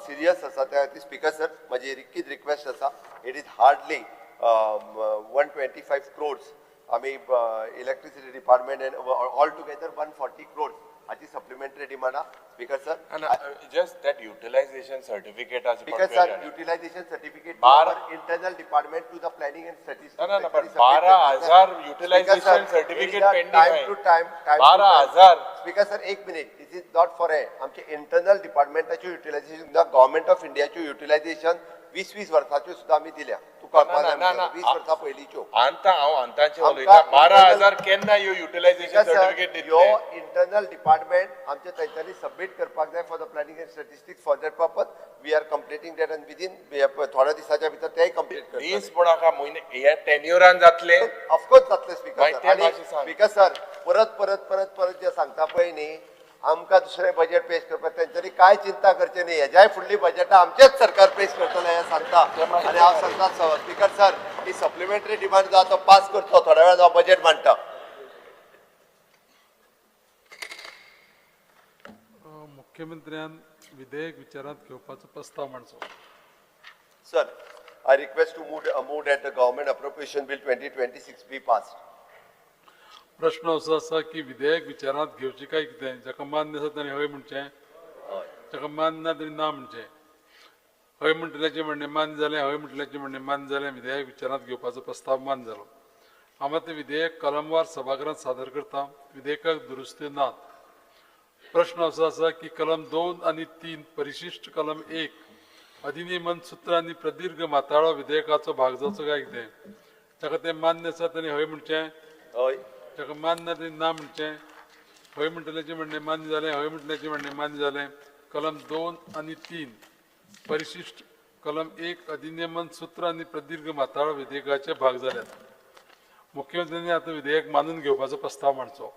सिरियस आसा. त्या खातीर स्पीकर सर म्हजी रिकीत रिक्वेस्ट आसा, it is hardly 125 crores आमी electricity department and all together 140 crores हाची सप्लिमेंटरी डिमांड आहा speaker sir. Just that utilisation certificate speaker sir, utilisation certificate internal department to the planning and statistics. ना ना, पण 12,000 utilisation certificate pending आहे. Time to time 12,000. Speaker sir एक minute, this is not for a आमचे internal डिपार्टमेंटाच्यो utilization, government of इंडियाच्यो utilization 20-20 वर्साच्यो सुद्दां आमी दिल्या. तूं कळपाक जाय 20 वर्सां पयलींच्यो. आतां हांव अंताचे उलयता. 12,000 केन्ना ह्यो युटिलायझेशन सर्टिफिकेट दितले? ह्यो इंटरनल डिपार्टमेंट आमचे तांच्यांनी सबमीट करपाक जाय for the planning and statistics. For that purpose we are completing that and within थोड्या दिसाच्या भितर तेय कंप्लीट करतले. दीस पूण आहा म्हयने ह्या टेन्युरान जातले? ऑफकोर्स जातले स्पीकर सर. आनी स्पीकर सर परत परत परत परत जे सांगता पळय न्ही, आमकां दुसरें बजेट पेश करपाक तेंच्यांनी कांय चिंता करचें न्ही. हेज्याय फुडली बजेटां आमचेच सरकार पेश करतलें हें सांगता. आनी हांव सांगता स्पीकर सर ही सप्लिमेंटरी डिमांड जो आतां पास करचो, थोड्या वेळान हांव बजेट मांडटा. मुख्यमंत्र्यान विधेयक विचारांत घेवपाचो प्रस्ताव मांडचो. Sir, I request to move that the government appropriation bill 2026 be passed. प्रश्न असो आसा की विधेयक विचारांत घेवची काय कितें? जाका मान्य आसा ताणें हय म्हणचें, जाका मान्य ना ताणें ना म्हणचें. हय म्हणटल्याचें म्हणणें मान्य जालें. हय म्हणटल्याचें म्हणणें मान्य जालें. विधेयक विचारांत घेवपाचो प्रस्ताव मान्य जालो. हांव आतां विधेयक कलमवार सभागृहांत सादर करता. विधेयकाक दुरुस्त्यो नात. प्रश्न असो आसा की कलम 2 आनी 3 परिशिष्ट कलम 1 अधिनियमन सूत्र आनी प्रदीर्घ माताळो विधेयकाचो भाग जावचो काय कितें? ताका तें मान्य आसा ताणें हय म्हणचें, हय. ताका मान्य ना तें ना म्हणचें. हय म्हणटल्याचें म्हणणें मान्य जालें. हय म्हणटल्याचें म्हणणें मान्य जालें. कलम 2 आनी 3 परिशिष्ट कलम 1 अधिनियमन सूत्र आनी प्रदीर्घ माताळो विधेयकाचे भाग जाल्यात. मुख्यमंत्र्यांनी आतां विधेयक मानून घेवपाचो प्रस्ताव मांडचो.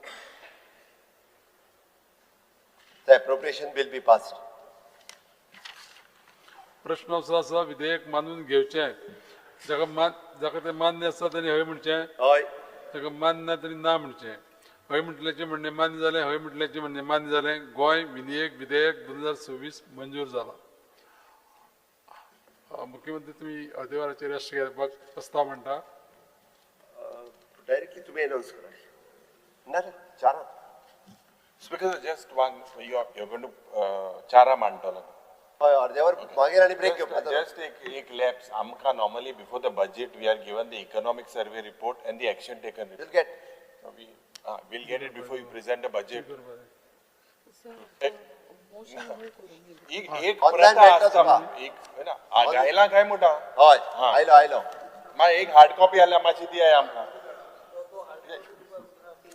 The appropriation bill be passed. प्रश्न असो आसा विधेयक मानून घेवचें. जाका तें मान्य आसा ताणें हय म्हणचें, हय. ताका मान्य ना ताणें ना म्हणचें. हय म्हणटल्याचें म्हणणें मान्य जालें. हय म्हणटल्याचें म्हणणें मान्य जालें. गोंय विधेयक 2026 मंजूर जाला. मुख्यमंत्री तुमी अर्दे वराचेर रेस्ट घेवपाक प्रस्ताव म्हणटा. डायरेक्टली तुमी अनाउन्स करा. ना ना, चारां. Speaker sir, just one, you are going to चारा मांडटलो. हय, अर्दे वर मागीर आनी ब्रेक घेवपाचो. जस्ट एक लॅप्स. आमकां normally before the budget we are given the economic survey report and the action taken We'll report. get. We'll get it before you present the budget. एक Online प्रथा मेळटा आसता तुका. एक ना आयला काय म्हणटा. हय, आयलो आयलो. मागीर एक हार्ड कॉपी आल्या मातशी दिया आमकां.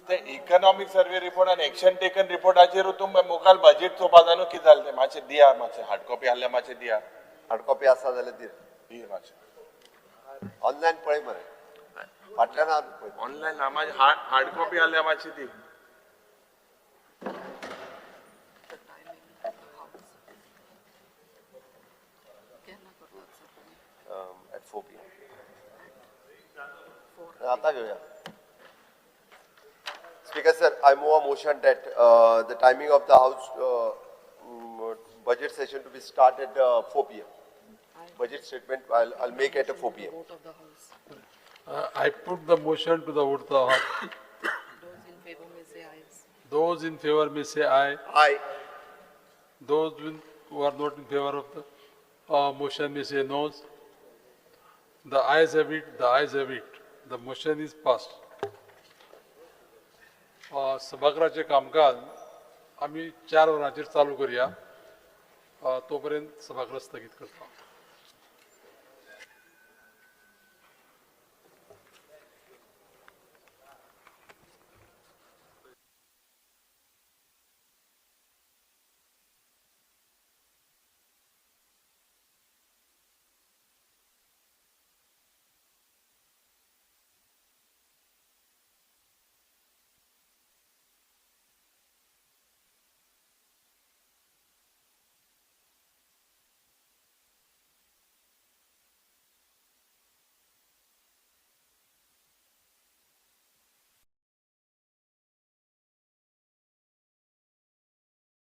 ते इकॉनॉमिक सर्वे रिपोर्ट आनी एक्शन टेकन रिपोर्टाचेर तूं मुखार बजेट चोवपा जाय न्हू कितें जालें तें. मातशें दिया, मातशें हार्ड कॉपी आहल्यार मातशें दिया. हार्ड कॉपी आसा जाल्यार दी. दी मातशें. ऑनलायन पळय मरे, फाटल्यान आहा पळय. ऑनलायन ना, मातशें हार्ड कॉपी आहल्यार मातशी दी. At 4 PM. आता घेऊया. Speaker sir, I move a motion that the timing of the house budget session to be started at 4 PM. Budget statement I'll make at 4 PM. Vote of the house. I put the motion to the vote of the house. Those in favor may say aye. Those in favor may say aye. Aye. Those who are not in favor of the motion may say no. The ayes have it. The ayes have it. The motion is passed. सभागृहाचें कामकाज आमी 4 वरांचेर चालू करुया. तोपर्यंत सभागृह स्थगीत करता.